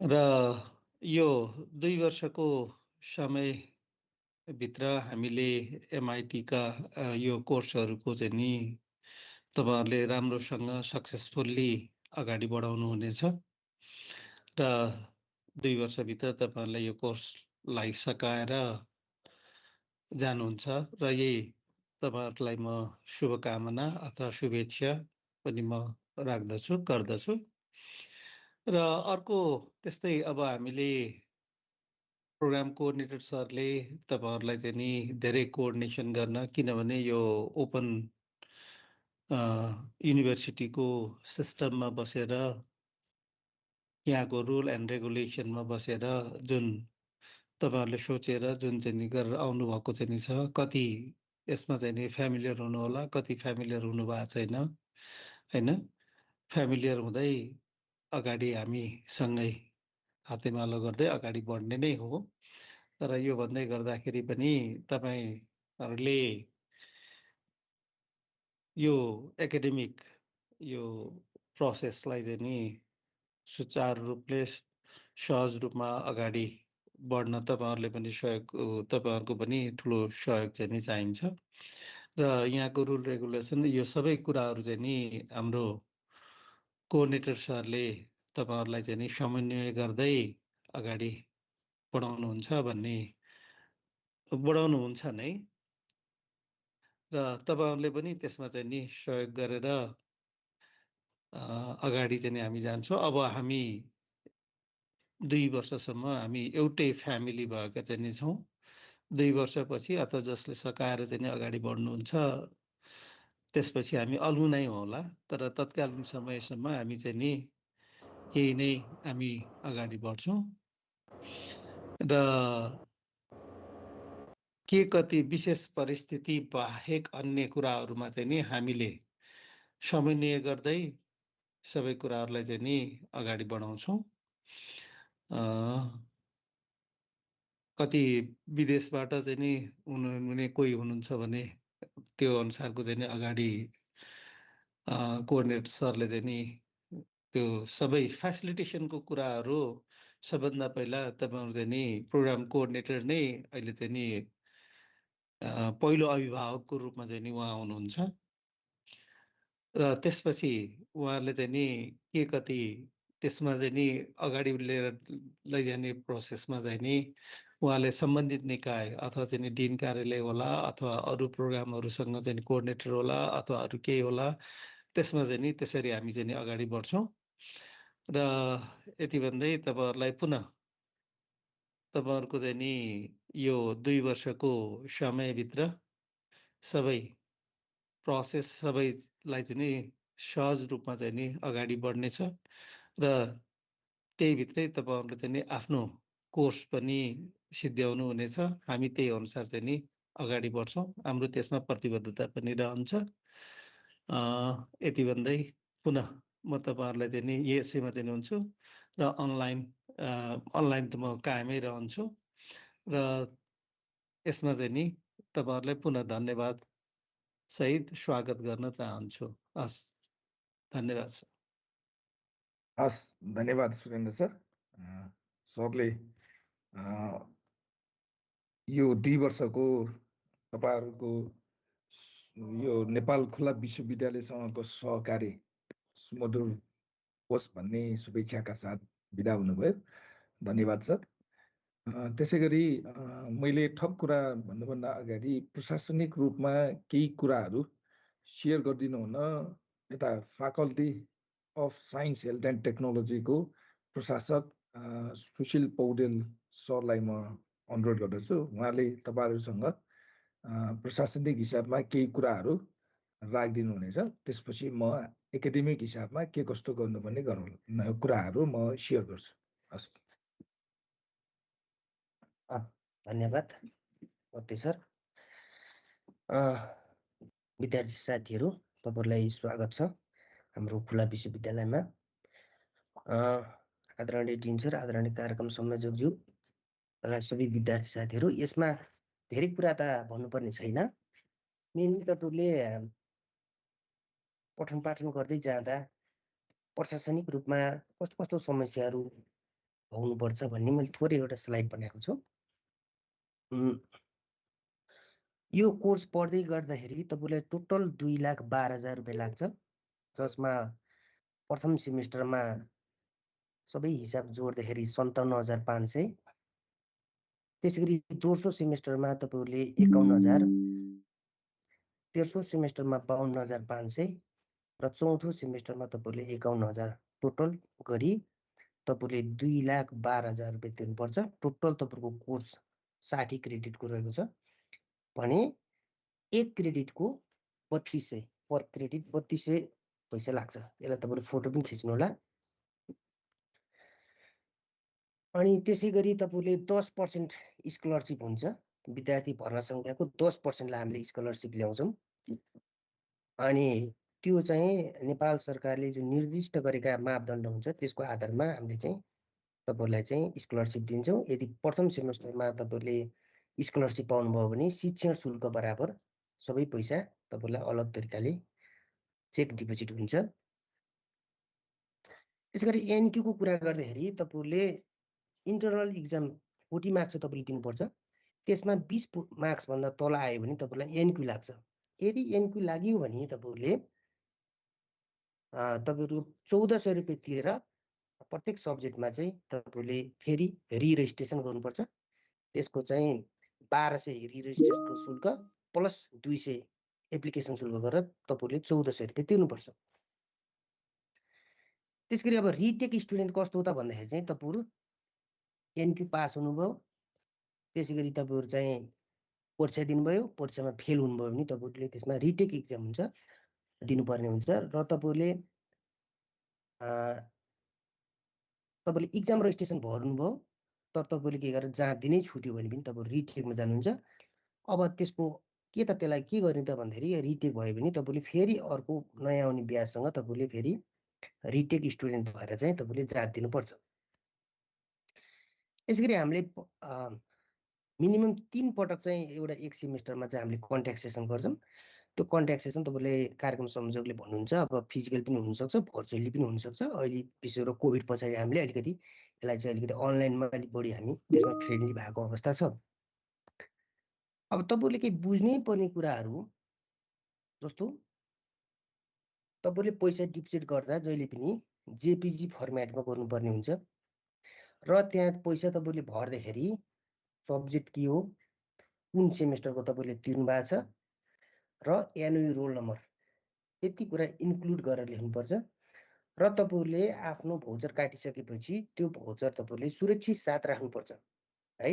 र यो 2 वर्षको समयभित्र हामीले MIT का यो कोर्सहरूको चाहिँ नि तपाईहरुले राम्रोसँग सक्सेसफुल्ली अगाडि बढाउनु हुनेछ र 2 वर्षभित्र तपाईहरुलाई यो कोर्सलाई सकाएर जानुहुन्छ र यही तपाईहरुलाई म शुभकामना अथवा शुभेच्छा पनि म राख्दछु गर्दछु र अर्को त्यस्तै अब हामीले प्रोग्राम कोअर्डिनेटर सरले तपाईहरुलाई चाहिँ नि धेरै कोअर्डिनेसन गर्न किनभने यो ओपन युनिभर्सिटीको सिस्टममा बसेर यहाँको रुल एन्ड रेगुलेसनमा बसेर जुन तपाईहरुले सोचेर जुन चाहिँ नि गरेर आउनु भएको चाहिँ नि छ कति यसमा चाहिँ नि फ्यामिलियर हुनु होला कति फ्यामिलियर हुनु भएको छैन हैन फ्यामिलियर हुँदै अगाडि हामी सँगै हातेमालो गर्दै अगाडि बढ्ने नै हो तर यो भन्दै गर्दाखेरि पनि तपाईहरुले यो एकाडेमिक यो प्रोसेसलाई चाहिँ नि सुचारू रूपले सहज रूपमा अगाडि बढ्न तपाईहरुले पनि सहयोग तपाईहरुको पनि ठूलो सहयोग चाहिँ नि चाहिन्छ र यहाँको रुल रेगुलेसन यो सबै कुराहरु चाहिँ नि हाम्रो कोअर्डिनेटर सरले तपाईहरुलाई चाहिँ नि समन्वय गर्दै अगाडि बढाउनुहुन्छ नै र तपाईहरुले पनि त्यसमा चाहिँ नि सहयोग गरेर अगाडि चाहिँ नि हामी जान्छौं अब हामी 2 वर्षसम्म हामी एउटै फ्यामिली भएका चाहिँ नि छौं 2 वर्षपछि अथवा जसले सकाएर चाहिँ नि अगाडि बढ्नुहुन्छ त्यसपछि हामी अलुनै होला तर तत्कालीन समयसम्म हामी चाहिँ नि यही नै हामी अगाडि बढ्छौं र के कति विशेष परिस्थिति बाहेक अन्य कुराहरुमा चाहिँ नि हामीले समन्वय गर्दै सबै कुराहरुलाई चाहिँ नि अगाडि बढाउँछौं कति विदेशबाट चाहिँ नि हुने कोही हुनुहुन्छ भने त्यो अनुसारको चाहिँ नि अगाडि कोअर्डिनेटर सरले चाहिँ नि त्यो सबै फेसिलिटेसनको कुराहरु सबभन्दा पहिला तपाईहरु चाहिँ नि प्रोग्राम कोअर्डिनेटर नै अहिले चाहिँ नि पहिलो अभिभावकको रूपमा चाहिँ नि उहाँ हुनुहुन्छ र त्यसपछि उहाँले चाहिँ नि के कति त्यसमा चाहिँ नि अगाडि लिएर लैजाने प्रोसेसमा चाहिँ नि उहाँले सम्बन्धित निकाय अथवा चाहिँ नि डिन कार्यालय होला अथवा अरु प्रोग्रामहरुसँग चाहिँ कोअर्डिनेटर होला अथवा अरु केही होला त्यसमा चाहिँ नि त्यसरी हामी चाहिँ नि अगाडि बढ्छौं र यति भन्दै तपाईहरुलाई पुनः तपाईहरुको चाहिँ नि यो 2 वर्षको समयभित्र सबै प्रोसेस सबैलाई चाहिँ नि सहज रूपमा चाहिँ नि अगाडि बढ्नेछ र त्यही भित्रै तपाईहरुले चाहिँ नि आफ्नो कोर्स पनि सिद्ध्याउनु हुनेछ हामी त्यही अनुसार चाहिँ नि अगाडि बढ्छौं हाम्रो त्यसमा प्रतिबद्धता पनि रहन्छ यति भन्दै पुनः म तपाईहरुलाई चाहिँ नि यसैमा चाहिँ हुन्छु र अनलाइन त म कायमै रहन्छु र यसमा चाहिँ नि तपाईहरुलाई पुनः धन्यवाद सहित स्वागत गर्न चाहन्छु हस् धन्यवाद सर हस् धन्यवाद सुरेन्द्र सर सरले यो 2 वर्षको तपाईहरुको यो नेपाल खुला विश्वविद्यालयसँगको सहकार्य सुमधुर होस् भन्ने शुभेच्छाका साथ बिदा हुनुभयो धन्यवाद सर त्यसैगरी मैले थप कुरा भन्नुभन्दा अगाडि प्रशासनिक रूपमा केही कुराहरु शेयर गर्दिनु हुन यता faculty of science health and टेक्नोलोजीको प्रशासक सुशील पौडेल सरलाई म अनुरोध गर्दछु उहाँले तपाईहरुसँग प्रशासनिक हिसाबमा केही कुराहरु राखिदिनु हुनेछ त्यसपछि म एकाडेमिक हिसाबमा के कस्तो गर्नुपर्ने कुराहरु म शेयर गर्छु हस् धन्यवाद ओते सर विद्यार्थी साथीहरु तपाईहरुलाई स्वागत छ हाम्रो खुला विश्वविद्यालयमा आदरणीय डिन सर आदरणीय कार्यक्रम संयोजकज्यू सबै विद्यार्थी साथीहरु यसमा धेरै कुरा त भन्नुपर्ने छैन मेनली तपाईले पठन पाठन गर्दै जाँदा प्रशासनिक रूपमा कस्तो कस्तो समस्याहरु हुनुपर्छ भन्ने मैले थोरै एउटा स्लाइड बनाएको छु। यो कोर्स पढ्दै गर्दाखेरि तपाईँलाई टोटल 2,12,000 रुपियाँ लाग्छ, जसमा प्रथम सेमिस्टरमा सबै हिसाब जोड्दाखेरि 57,500, त्यसै गरी दोस्रो सेमिस्टरमा तपाईँहरूले 51,000, तेस्रो सेमिस्टरमा 52,500 र चौथो सेमिस्टरमा तपाईँहरूले 51,000 टोटल गरी तपाईँले 2,12,000 रुपियाँ तिर्नुपर्छ। टोटल तपाईँको कोर्स 60 क्रेडिटको रहेको छ भने 1 क्रेडिटको 3200 पर क्रेडिट 3200 पैसा लाग्छ। यसलाई तपाईँले फोटो पनि खिच्नु होला। अनि त्यसै गरी तपाईँले 10% स्कलरसिप हुन्छ। विद्यार्थी भर्ना सङ्ख्याको 10%लाई हामीले स्कलरसिप ल्याउँछौँ। अनि त्यो चाहिँ नेपाल सरकारले जो निर्दिष्ट गरेका मापदण्ड हुन्छ त्यसको आधारमा हामीले चाहिँ तपाईँलाई चाहिँ स्कलरसिप दिन्छौँ। यदि प्रथम सेमेस्टरमा तपाईँले स्कलरसिप पाउनुभयो भने शिक्षण शुल्क बराबर सबै पैसा तपाईँलाई अलग तरिकाले चेक डिपोजिट हुन्छ। त्यसै गरी एनक्यूको कुरा गर्दाखेरि तपाईँले इन्टरनल इक्जाम 40 मार्क्स तपाईँले दिनुपर्छ। त्यसमा 20 मार्क्सभन्दा तल आयो भने तपाईँलाई एनक्यू लाग्छ। यदि एनक्यू लाग्यो भने तपाईँले 1400 रुपियाँ तिरेर प्रत्येक सब्जेक्टमा चाहिँ तपाईँले फेरि रिरेजिस्ट्रेसन गर्नुपर्छ। त्यसको चाहिँ 1200 रिरेजिस्ट्रेसनको शुल्क प्लस 200 एप्लिकेसन शुल्क गरेर तपाईँले 1400 रुपियाँ तिर्नुपर्छ। त्यस गरी अब रिटेक स्टुडेन्ट कस्तो हो त भन्दाखेरि चाहिँ तपाईँहरू एनक्यू पास हुनुभयो, त्यसै गरी तपाईँहरू चाहिँ परीक्षा दिनुभयो, परीक्षामा फेल हुनुभयो भने तपाईँहरूले त्यसमा रिटेक इक्जाम हुन्छ दिनुपर्ने हुन्छ र तपाईँले इक्जाम रेजिस्ट्रेसन भर्नुभयो तर तपाईँले के गरेर जहाँ दिनै छुट्यो भने पनि तपाईँहरू रिटेकमा जानुहुन्छ। अब त्यसको के त त्यसलाई के गर्ने त भन्दाखेरि रिटेक भयो भने तपाईँले फेरि अर्को नयाँ आउने ब्याजसँग तपाईँले फेरि रिटेक स्टुडेन्ट भएर चाहिँ तपाईँले जात दिनुपर्छ। यसै गरी हामीले मिनिमम 3 पटक चाहिँ एउटा एक सेमिस्टरमा चाहिँ हामीले कन्ट्याक्ट सेसन गर्छौँ। त्यो कन्ट्याक्ट सेसन तपाईँले कार्यक्रम संयोजकले भन्नुहुन्छ अब फिजिकल पनि हुनसक्छ, भर्चुअली पनि हुनसक्छ। अहिले विशेष गरेर कोभिड पछाडि हामीले अलिकति यसलाई चाहिँ अलिकति अनलाइनमा अलिक बढी हामी त्यसमा फ्रेन्डली भएको अवस्था छ। अब तपाईँले केही बुझ्नै पर्ने कुराहरू जस्तो तपाईँले पैसा डिपोजिट गर्दा जहिले पनि जेपिजी फर्मेटमा गर्नुपर्ने हुन्छ र त्यहाँ पैसा तपाईँले भर्दाखेरि सब्जेक्ट के हो, कुन सेमेस्टरको तपाईँले तिर्नु भएको छ र एनुअल रोल नम्बर यति कुरा इन्क्लुड गरेर लेख्नुपर्छ। र तपाईँले आफ्नो भौचर काटिसकेपछि त्यो भौचर तपाईँले सुरक्षित साथ राख्नुपर्छ है।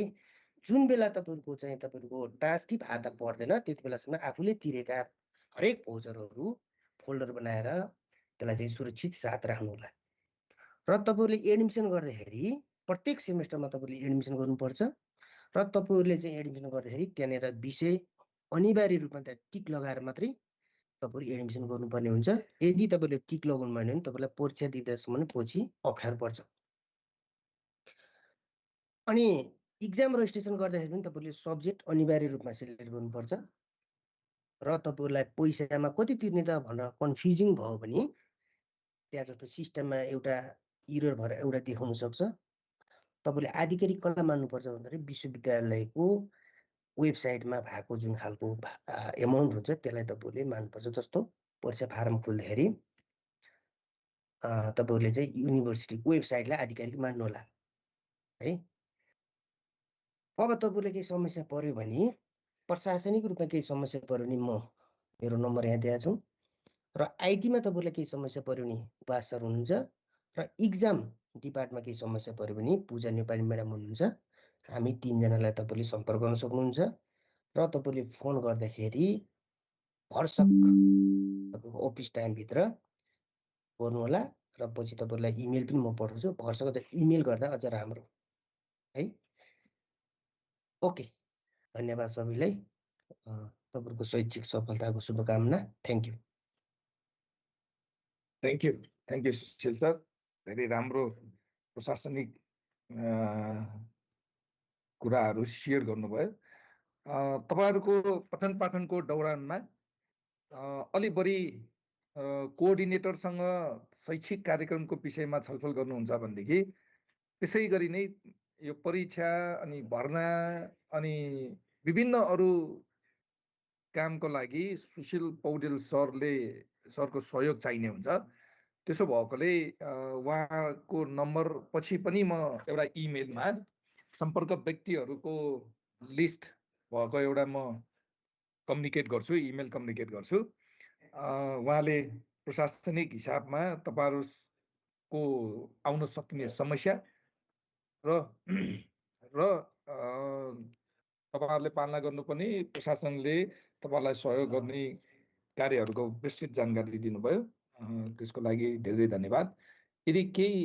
जुन बेला तपाईँको चाहिँ तपाईँको ट्रान्सक्रिप्ट खाता पर्दैन त्यति बेलासम्म आफूले तिरेका हरेक भौचरहरू फोल्डर बनाएर त्यसलाई चाहिँ सुरक्षित साथ राख्नु होला। र तपाईँले एडमिसन गर्दाखेरि प्रत्येक सेमेस्टरमा तपाईँले एडमिसन गर्नुपर्छ र तपाईँहरूले चाहिँ एडमिसन गर्दाखेरि त्यहाँनिर विषय अनिवार्य रूपमा त्यहाँ टिक लगाएर मात्रै तपाईँहरू एडमिसन गर्नुपर्ने हुन्छ। यदि तपाईँले टिक लगाउनु भएन भने तपाईँलाई परीक्षा दिँदासम्म पछि अप्ठ्यारो पर्छ। अनि इक्जाम रेजिस्ट्रेसन गर्दाखेरि पनि तपाईँले सब्जेक्ट अनिवार्य रूपमा सिलेक्ट गर्नुपर्छ र तपाईँहरूलाई पैसामा कति तिर्ने त भनेर कन्फ्युजिङ भयो भने त्यहाँ जस्तो सिस्टममा एउटा इरर भएर एउटा देखाउन सक्छ। तपाईँले आधिकारिक कसलाई मान्नुपर्छ भन्दाखेरि विश्वविद्यालयको वेबसाइटमा भएको जुन खालको एमाउन्ट हुन्छ त्यसलाई तपाईँले मान्नुपर्छ। जस्तो परीक्षा फारम खोल्दाखेरि तपाईँहरूले चाहिँ युनिभर्सिटीको वेबसाइटलाई आधिकारिक मान्नु होला है। अब तपाईँले केही समस्या पर्यो भने प्रशासनिक रूपमा केही समस्या पर्यो भने मेरो नम्बर यहाँ दिएको छु र आइटीमा तपाईँलाई केही समस्या पर्यो भने उपास सर हुनुहुन्छ र इक्जाम डिपार्टमा केही समस्या पर्यो भने पूजा नेपाली म्याडम हुनुहुन्छ। हामी 3 जनालाई तपाईँले सम्पर्क गर्न सक्नुहुन्छ र तपाईँले फोन गर्दाखेरि भरसक तपाईँको अफिस टाइमभित्र गर्नु होला र पछि तपाईँलाई इमेल पनि म पठाउँछु। भरसक इमेल गर्दा अझ राम्रो है। ओके, धन्यवाद सबैलाई। तपाईँको शैक्षिक सफलताको शुभकामना। Thank you. Thank you Sushil sir, धेरै राम्रो प्रशासनिक कुराहरू सेयर गर्नुभयो। तपाईँहरूको पठन पाठनको दौरानमा अलि बढी कोअर्डिनेटरसँग शैक्षिक कार्यक्रमको विषयमा छलफल गर्नुहुन्छ भनेदेखि त्यसै गरी नै यो परीक्षा अनि भर्ना अनि विभिन्न अरू कामको लागि सुशील पौडेल सरको सहयोग चाहिने हुन्छ। त्यसो भएकोले उहाँको नम्बर पछि पनि म एउटा इमेलमा सम्पर्क व्यक्तिहरूको लिस्ट भएको एउटा म कम्युनिकेट गर्छु, इमेल कम्युनिकेट गर्छु। उहाँले प्रशासनिक हिसाबमा तपाईँहरूको आउन सक्ने समस्या र तपाईँहरूले पालना गर्नुपर्ने प्रशासनले तपाईँलाई सहयोग गर्ने कार्यहरूको विस्तृत जानकारी दिनुभयो। त्यसको लागि धेरै धन्यवाद। यदि केही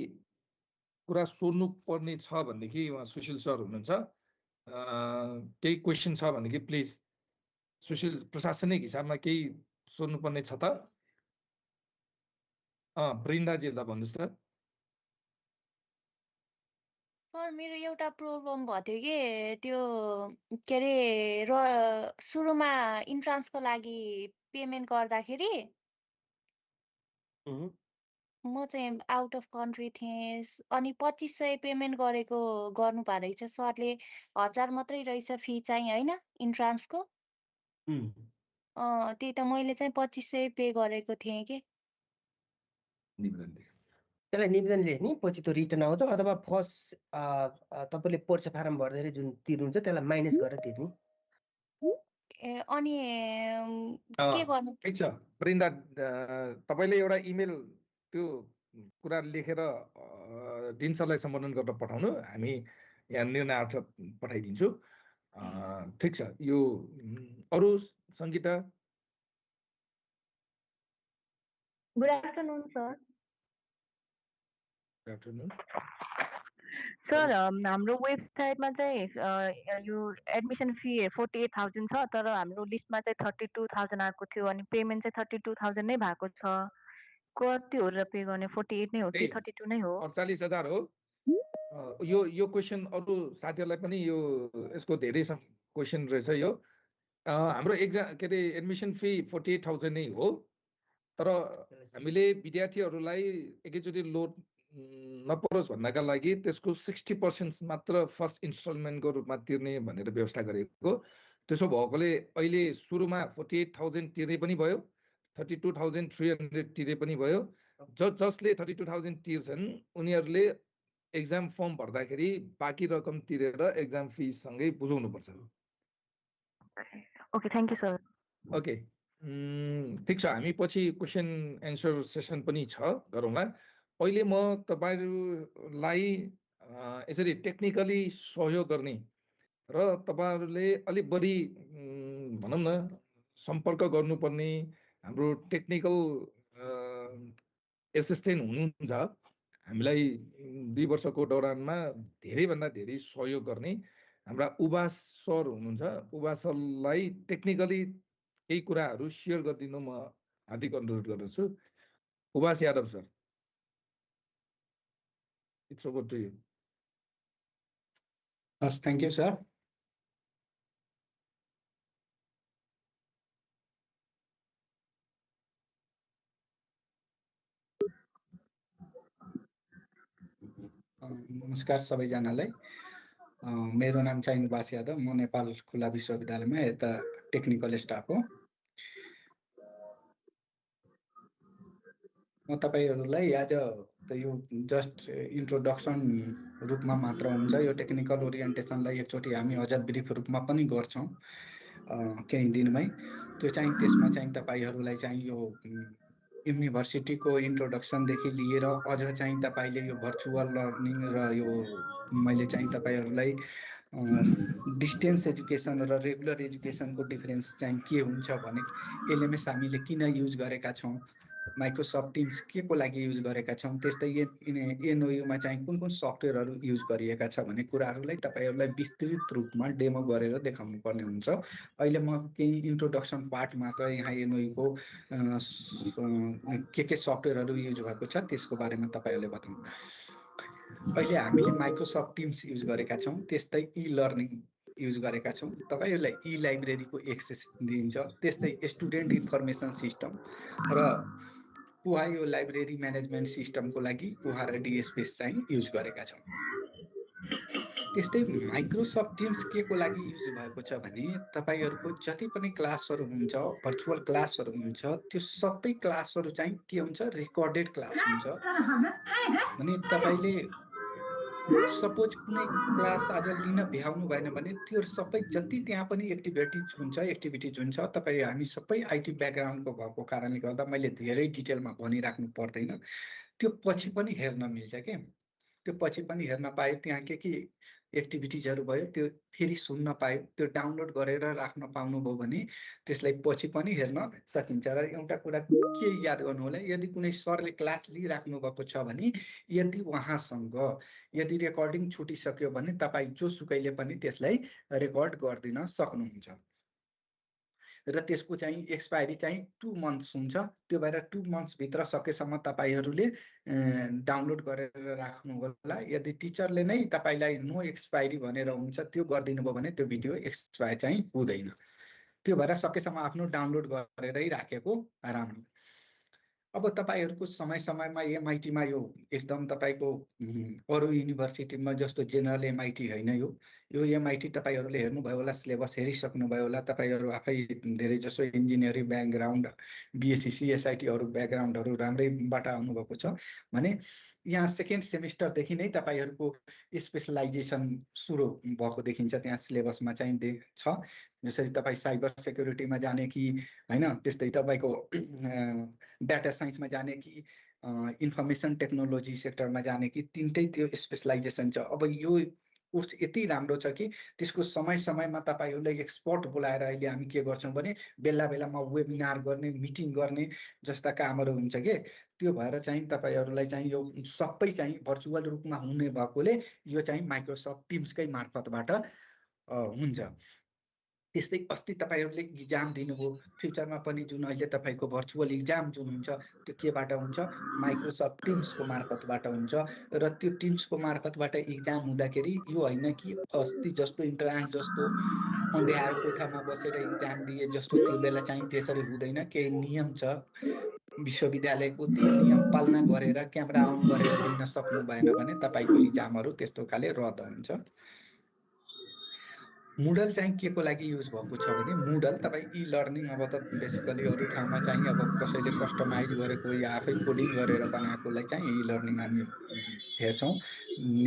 कुरा सोध्नु पर्ने छ भनेदेखि उहाँ सुशील सर हुनुहुन्छ, केही क्वेसन छ भनेदेखि प्लिज सुशील प्रशासनिक हिसाबमा केही सोध्नुपर्ने छ त? वृन्दाजीलाई भन्नुहोस् त। सर मेरो एउटा प्रब्लम भएको थियो कि त्यो के अरे सुरुमा इन्ट्रान्सको लागि पेमेन्ट गर्दाखेरि म चाहिँ आउट अफ कन्ट्री थिएँ अनि 2500 पेमेन्ट गरेको गर्नुभएको रहेछ सरले। 1000 मात्रै रहेछ फी चाहिँ होइन इन्ट्रान्सको। त्यही त मैले चाहिँ 2500 पे गरेको थिएँ कि। त्यसलाई निवेदन लेख्ने, पछि त्यो रिटर्न आउँछ अथवा फर्स्ट तपाईँले परीक्षा फारम भर्दाखेरि जुन तिर्नुहुन्छ त्यसलाई माइनस गरेर तिर्ने। अनि के गर्नु? ठिक छ वृन्दा, तपाईँले एउटा इमेल त्यो कुरा लेखेर डिन सरलाई सम्बोधन गरेर पठाउनु, हामी यहाँ निर्णयार्थ पठाइदिन्छु। ठिक छ। यो अरू Sangita? Good afternoon sir. Good afternoon sir, हाम्रो वेबसाइटमा चाहिँ यो एडमिसन फी 48,000 छ, तर हाम्रो लिस्टमा चाहिँ 32,000 आएको थियो अनि पेमेन्ट चाहिँ 32,000 नै भएको छ। कति हो र पे गर्ने? 48 नै हो कि 32 नै हो? 48,000 हो। यो क्वेसन अरू साथीहरूलाई पनि यो यसको धेरै क्वेसन रहेछ। यो हाम्रो के अरे एडमिसन फी 48,000 नै हो, तर हामीले विद्यार्थीहरूलाई एकैचोटि लोड नपरोस् भन्नका लागि त्यसको 60% मात्र फर्स्ट इन्स्टलमेन्टको रूपमा तिर्ने भनेर व्यवस्था गरेको। त्यसो भएकोले अहिले सुरुमा 48,000 तिर्ने पनि भयो, 32,300 तिर्ने पनि भयो। जसले 32,000 तिर्छन् उनीहरूले एक्जाम फर्म भर्दाखेरि बाँकी रकम तिरेर एक्जाम फिससँगै बुझाउनुपर्छ। Okay, thank you sir. Okay, ठिक छ। हामी पछि क्वेसन एन्सर सेसन पनि छ, गरौँला। अहिले म तपाईँहरूलाई यसरी टेक्निकली सहयोग गर्ने र तपाईँहरूले अलिक बढी भनौँ न सम्पर्क गर्नुपर्ने हाम्रो टेक्निकल एसिस्टेन्ट हुनुहुन्छ। हामीलाई 2 वर्षको दौरानमा धेरैभन्दा धेरै सहयोग गर्ने हाम्रा उबास सर हुनुहुन्छ। उबास सरलाई टेक्निकली केही कुराहरू सेयर गरिदिनु म हार्दिक अनुरोध गर्दछु। Ubas Yadav sir, it's over to you. हस्, थ्याङ्क यू सर। नमस्कार सबैजनालाई। मेरो नाम चाहिँ उबास यादव, म नेपाल खुला विश्वविद्यालयमा यता टेक्निकल स्टाफ हो। म तपाईँहरूलाई आज यो जस्ट इन्ट्रोडक्सन रूपमा मात्र हुन्छ। यो टेक्निकल ओरिएन्टेसनलाई एकचोटि हामी अझ ब्रिफ रूपमा पनि गर्छौँ केही दिनमै। त्यो चाहिँ त्यसमा चाहिँ तपाईँहरूलाई चाहिँ यो युनिभर्सिटीको इन्ट्रोडक्सनदेखि लिएर अझ चाहिँ तपाईँले यो भर्चुअल लर्निङ र यो मैले चाहिँ तपाईँहरूलाई डिस्टेन्स एजुकेसन र रेगुलर एजुकेसनको डिफरेन्स चाहिँ के हुन्छ भने एलएमएस हामीले किन युज गरेका छौँ, माइक्रोसफ्ट टिम्स के को लागि युज गरेका छौँ, त्यस्तै एनओयूमा चाहिँ कुन कुन सफ्टवेयरहरू युज गरिएका छ भन्ने कुराहरूलाई तपाईँहरूलाई विस्तृत रूपमा डेमो गरेर देखाउनु पर्ने हुन्छ। अहिले म केही इन्ट्रोडक्सन पार्ट मात्र यहाँ एनओयूको के सफ्टवेयरहरू युज भएको छ त्यसको बारेमा तपाईँहरूले बताउँ। अहिले हामीले माइक्रोसफ्ट टिम्स युज गरेका छौँ, त्यस्तै ई लर्निङ युज गरेका छौँ। तपाईँहरूलाई ई लाइब्रेरीको एक्सेस दिन्छ, त्यस्तै स्टुडेन्ट इन्फर्मेसन सिस्टम र कुहा यो लाइब्रेरी म्यानेजमेन्ट सिस्टमको लागि कुहा र डिएसपेस चाहिँ युज गरेका छौँ। त्यस्तै माइक्रोसफ्ट टिम्स के को लागि युज भएको छ भने तपाईहरुको जति पनि क्लासहरु हुन्छ भर्चुअल क्लासहरु हुन्छ त्यो सबै क्लासहरु चाहिँ के हुन्छ रेकर्डेड क्लास हुन्छ भने तपाईले सपोज कुनै क्लास आज लिन भ्याउनु भएन भने त्यो सबै जति त्यहाँ पनि एक्टिभिटिज हुन्छ तपाई हामी सबै आईटी ब्याकग्राउन्डको भएको कारणले गर्दा मैले धेरै डिटेलमा भनिराख्नु पर्दैन त्यो पछि पनि हेर्न मिल्छ के त्यो पछि पनि हेर्न पाए त्यहाँ के एक्टिभिटिजहरु भयो त्यो फेरि सुन्न पाए त्यो डाउनलोड गरेर राख्न पाउनुभयो भने त्यसलाई पछि पनि हेर्न सकिन्छ र एउटा कुरा के याद गर्नु होला यदि कुनै सरले क्लास लिइराख्नु भएको छ भने यदि उहाँसँग यदि रेकर्डिङ छुटिसक्यो भने तपाई जोसुकैले पनि त्यसलाई रेकर्ड गर्दिन सक्नुहुन्छ र त्यसको चाहिँ एक्सपायरी चाहिँ 2 मन्थ्स हुन्छ त्यो भएर 2 मन्थ्स भित्र सकेसम्म तपाईहरुले डाउनलोड गरेर राख्नु होला यदि टिचरले नै तपाईलाई नो एक्सपायरी भनेर हुन्छ त्यो गर्दिनु भयो भने त्यो भिडियो एक्सपायर चाहिँ हुँदैन त्यो भएर सकेसम्म आफ्नो डाउनलोड गरेरै राखेको राम्रो अब तपाईहरुको समयमा एमआईटी मा यो एकदम तपाईको अरु युनिभर्सिटीमा जस्तो जेनरल एमआईटी हैन यो एमआईटी तपाईहरुले हेर्नु भयो होला सिलेबस हेरिसक्नु भयो होला तपाईहरु आफै धेरै जसो इन्जिनियरिङ ब्याकग्राउन्ड बीएससी सीएसआईटी अरु ब्याकग्राउन्डहरु राम्रैबाट आउनु भएको छ भने यहाँ सेकेन्ड सेमिस्टर देखि नै तपाईहरुको स्पेशलाइजेसन सुरु भएको देखिन्छ त्यहाँ सिलेबसमा चाहिँ छ जसरी तपाई साइबर सेक्युरिटीमा जाने कि हैन त्यस्तै तपाईको डाटा साइन्समा जाने कि इन्फर्मेसन टेक्नोलोजी सेक्टरमा जाने कि तीनटै त्यो स्पेशलाइजेसन छ अब यो कोर्स यति राम्रो छ कि त्यसको समयमा तपाईहरुले एक्सपर्ट बोलाएर अहिले हामी के गर्छौं भने बेला बेलामा वेबिनार गर्ने मिटिङ गर्ने जस्ता कामहरु हुन्छ के त्यो भएर चाहिँ तपाईहरुलाई चाहिँ यो सबै चाहिँ भर्चुअल रूपमा हुने भएकोले यो चाहिँ माइक्रोसफ्ट टिम्सकै मार्फतबाट हुन्छ त्यस्तै अस्ति तपाईहरुले एक्जाम दिनुभयो फ्युचरमा पनि जुन अहिले तपाईको भर्चुअल एक्जाम जुन हुन्छ त्यो केबाट हुन्छ माइक्रोसफ्ट टिम्सको मार्फतबाट हुन्छ र त्यो टिम्सको मार्फतबाट एक्जाम हुँदाखेरि यो हैन कि अस्ति जस्तो इन्ट्रान्स जस्तो अन्ध्यार कोठामा बसेर एक्जाम दिए जस्तो त्यो बेला चाहिँ त्यसरी हुँदैन केही नियम छ विश्वविद्यालयको ती नियम पालना गरेर क्यामेरा अन गरेर दिन सक्नु भएन भने तपाईको एक्जामहरु त्यस्तो खाले रद्द हुन्छ मुडल चाहिँ के को लागि युज भएको छ भने मुडल तपाई ई लर्निङ अब त बेसिकली अरु ठाउँमा चाहिँ अब कसैले कस्टमाइज गरेको या आफै कोडिङ गरेर बनाएकोलाई चाहिँ ई लर्निङ हामी हेर्छौं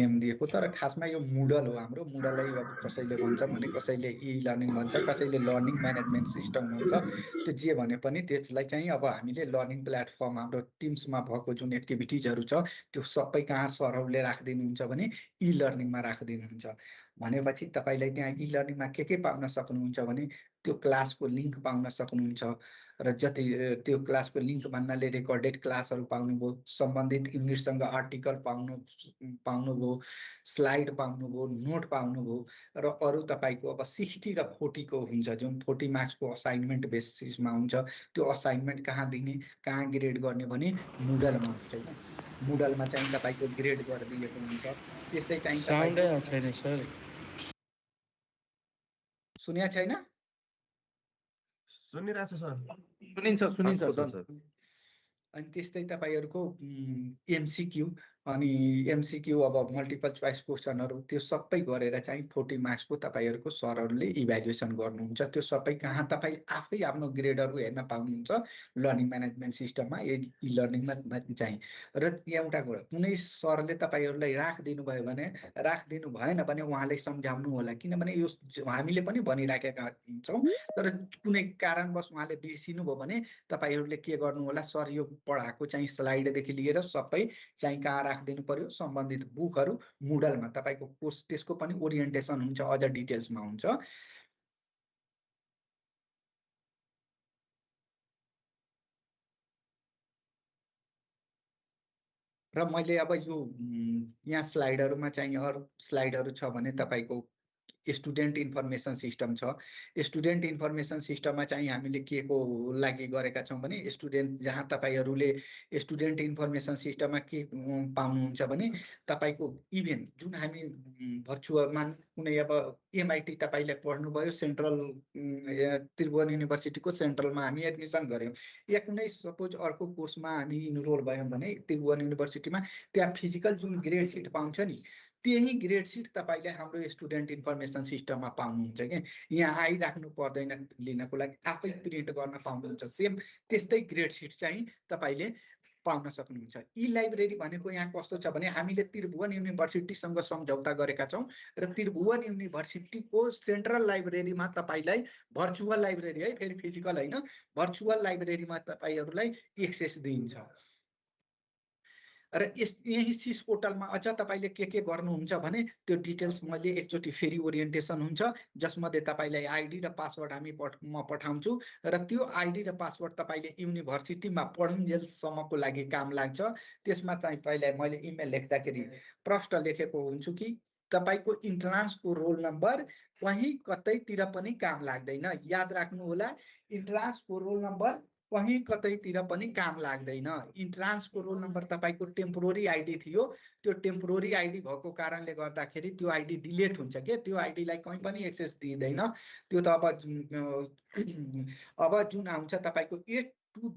नेम दिएको तर खासमा यो मुडल हो हाम्रो मुडललाई अब कसैले भन्छ भने कसैले ई लर्निङ भन्छ कसैले लर्निङ म्यानेजमेन्ट सिस्टम भन्छ त्यो जे भने पनि त्यसलाई चाहिँ अब हामीले लर्निङ प्लेटफर्म हाम्रो टिम्समा भएको जुन एक्टिभिटिजहरु छ त्यो सबै कहाँ सरहरुले राखिदिनुहुन्छ भने ई लर्निङमा राखिदिनुहुन्छ भनेपछि तपाईलाई त्यहाँ ई लर्निङमा के पाउन सक्नुहुन्छ भने त्यो क्लासको लिंक पाउन सक्नुहुन्छ र जति त्यो क्लासको लिंक भन्नाले रेकर्डेड क्लासहरु पाउनुभयो सम्बन्धित युनिटसँग आर्टिकल पाउनुभयो स्लाइड पाउनुभयो नोट पाउनुभयो र अरु तपाईको अब 60 र 40 को हुन्छ जुन 40 मार्क्सको असाइनमेन्ट बेसिसमा हुन्छ त्यो असाइनमेन्ट कहाँ दिने कहाँ ग्रेड गर्ने भने मुडलमा हुन्छ हैन मुडलमा चाहिँ तपाईको ग्रेड गरिदिएको हुन्छ त्यस्तै चाहिँ साउन्डै छैन सर सुनिया छैन सुनिरहेको छु सर सुनिन्छ अनि त्यस्तै तपाईहरुको एमसीक्यू अनि एमसीक्यू अब मल्टिपल चोइस क्वेशनहरु त्यो सबै गरेर चाहिँ 40 मार्क्सको तपाईहरुको सरहरुले इभ्यालुएसन गर्नुहुन्छ त्यो सबै कहाँ तपाई आफै आफ्नो ग्रेडहरु हेर्न पाउनुहुन्छ लर्निङ म्यानेजमेन्ट सिस्टममा ई लर्निङमा चाहिँ र एउटा कुरा कुनै सरले तपाईहरुलाई राखदिनु भयो भने राखदिनु भएन भने उहाँले सम्झाउनु होला किनभने यो हामीले पनि भनिराखेका छौं तर कुनै कारणवश उहाँले बिर्सिनु भयो भने तपाईहरुले के गर्नु होला सर यो पढाएको चाहिँ स्लाइड देखि लिएर सबै चाहिँ कहाँ राखदिनु पर्यो सम्बन्धित बुकहरु मुडलमा तपाईको कोर्स त्यसको पनि ओरिएन्टेसन हुन्छ अझ डिटेल्समा हुन्छ र मैले अब यो यहाँ स्लाइडहरुमा चाहिँ अरु स्लाइडहरु छ भने तपाईको स्टुडेन्ट इन्फर्मेसन सिस्टम छ स्टुडेन्ट इन्फर्मेसन सिस्टममा चाहिँ हामीले के को लागि गरेका छौं भने स्टुडेन्ट जहाँ तपाईहरुले स्टुडेन्ट इन्फर्मेसन सिस्टममा के पाउनुहुन्छ भने तपाईको इभेन जुन हामी भर्चुअलमा कुनै अब एमआईटी तपाईले पढ्नु भयो सेन्ट्रल त्रिभुवन युनिभर्सिटीको सेन्ट्रलमा हामी एडमिसन गर्यौं या कुनै सपोज अर्को कोर्समा हामी इनरोल भयौं भने त्रिभुवन युनिभर्सिटीमा त्यहाँ फिजिकल जुन ग्रेड सिट पाउँछ नि त्यही ग्रेड सिट तपाईँले हाम्रो स्टुडेन्ट इन्फर्मेसन सिस्टममा पाउनुहुन्छ क्या। यहाँ आइराख्नु पर्दैन लिनको लागि, आफै प्रिन्ट गर्न पाउनुहुन्छ। सेम त्यस्तै ग्रेड सिट चाहिँ तपाईँले पाउन सक्नुहुन्छ। ई लाइब्रेरी भनेको यहाँ कस्तो छ भने हामीले त्रिभुवन युनिभर्सिटीसँग सम्झौता गरेका छौँ र त्रिभुवन युनिभर्सिटीको सेन्ट्रल लाइब्रेरीमा तपाईँलाई भर्चुअल लाइब्रेरी है, फेरि फिजिकल होइन, भर्चुअल लाइब्रेरीमा तपाईँहरूलाई एक्सेस दिइन्छ। र यही सिस पोर्टलमा अझ तपाईँले के गर्नुहुन्छ भने त्यो डिटेल्स मैले एकचोटि फेरि ओरिएन्टेसन हुन्छ, जसमध्ये तपाईँलाई आइडी र पासवर्ड म पठाउँछु र त्यो आइडी र पासवर्ड तपाईँले युनिभर्सिटीमा पढुन्जेलसम्मको लागि काम लाग्छ। त्यसमा चाहिँ पहिला मैले इमेल लेख्दाखेरि प्रश्न लेखेको हुन्छु कि तपाईँको इन्ट्रान्सको रोल नम्बर कहीँ कतैतिर पनि काम लाग्दैन। याद राख्नु होला, इन्ट्रान्सको रोल नम्बर कहीँ कतैतिर पनि काम लाग्दैन। इन्ट्रान्सको रोल नम्बर तपाईँको टेम्पोररी आइडी थियो, त्यो टेम्पोररी आइडी भएको कारणले गर्दाखेरि त्यो आइडी डिलिट हुन्छ के, त्यो आइडीलाई कहीँ पनि एक्सेस दिँदैन। त्यो त अब जुन आउँछ तपाईँको 8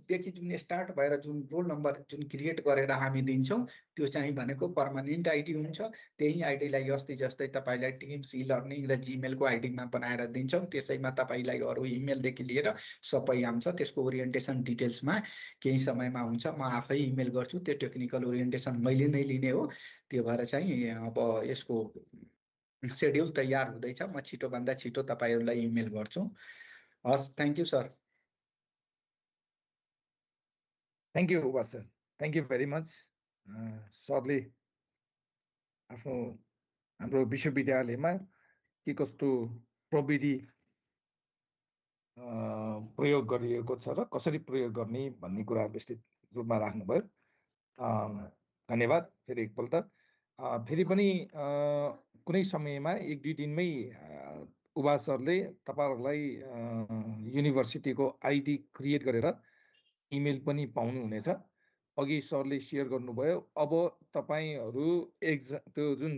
देखि जुन स्टार्ट भएर जुन रोल नम्बर जुन क्रिएट गरेर हामी दिन्छौँ त्यो चाहिँ भनेको पर्मानेन्ट आइडी हुन्छ। त्यही आइडीलाई अस्ति जस्तै तपाईँलाई टिम्स ई लर्निङ र जिमेलको आइडीमा बनाएर दिन्छौँ। त्यसैमा तपाईँलाई अरू इमेलदेखि लिएर सबै आउँछ। त्यसको ओरिएन्टेसन डिटेल्समा केही समयमा हुन्छ, म आफै इमेल गर्छु। त्यो टेक्निकल ओरिएन्टेसन मैले नै लिने हो। त्यो भएर चाहिँ अब यसको सेड्युल तयार हुँदैछ, म छिटोभन्दा छिटो तपाईँहरूलाई इमेल गर्छु। हस्, thank you sir. Thank you Uba sir, thank you very much. सरले आफ्नो हाम्रो विश्वविद्यालयमा के कस्तो प्रविधि प्रयोग गरिएको छ र कसरी प्रयोग गर्ने भन्ने कुरा विस्तृत रूपमा राख्नुभयो। धन्यवाद फेरि एकपल्ट। फेरि पनि कुनै समयमा 1-2 दिनमै उबा सरले तपाईँहरूलाई युनिभर्सिटीको आइडी क्रिएट गरेर इमेल पनि पाउनुहुनेछ। अघि सरले सेयर गर्नुभयो, अब तपाईँहरू त्यो जुन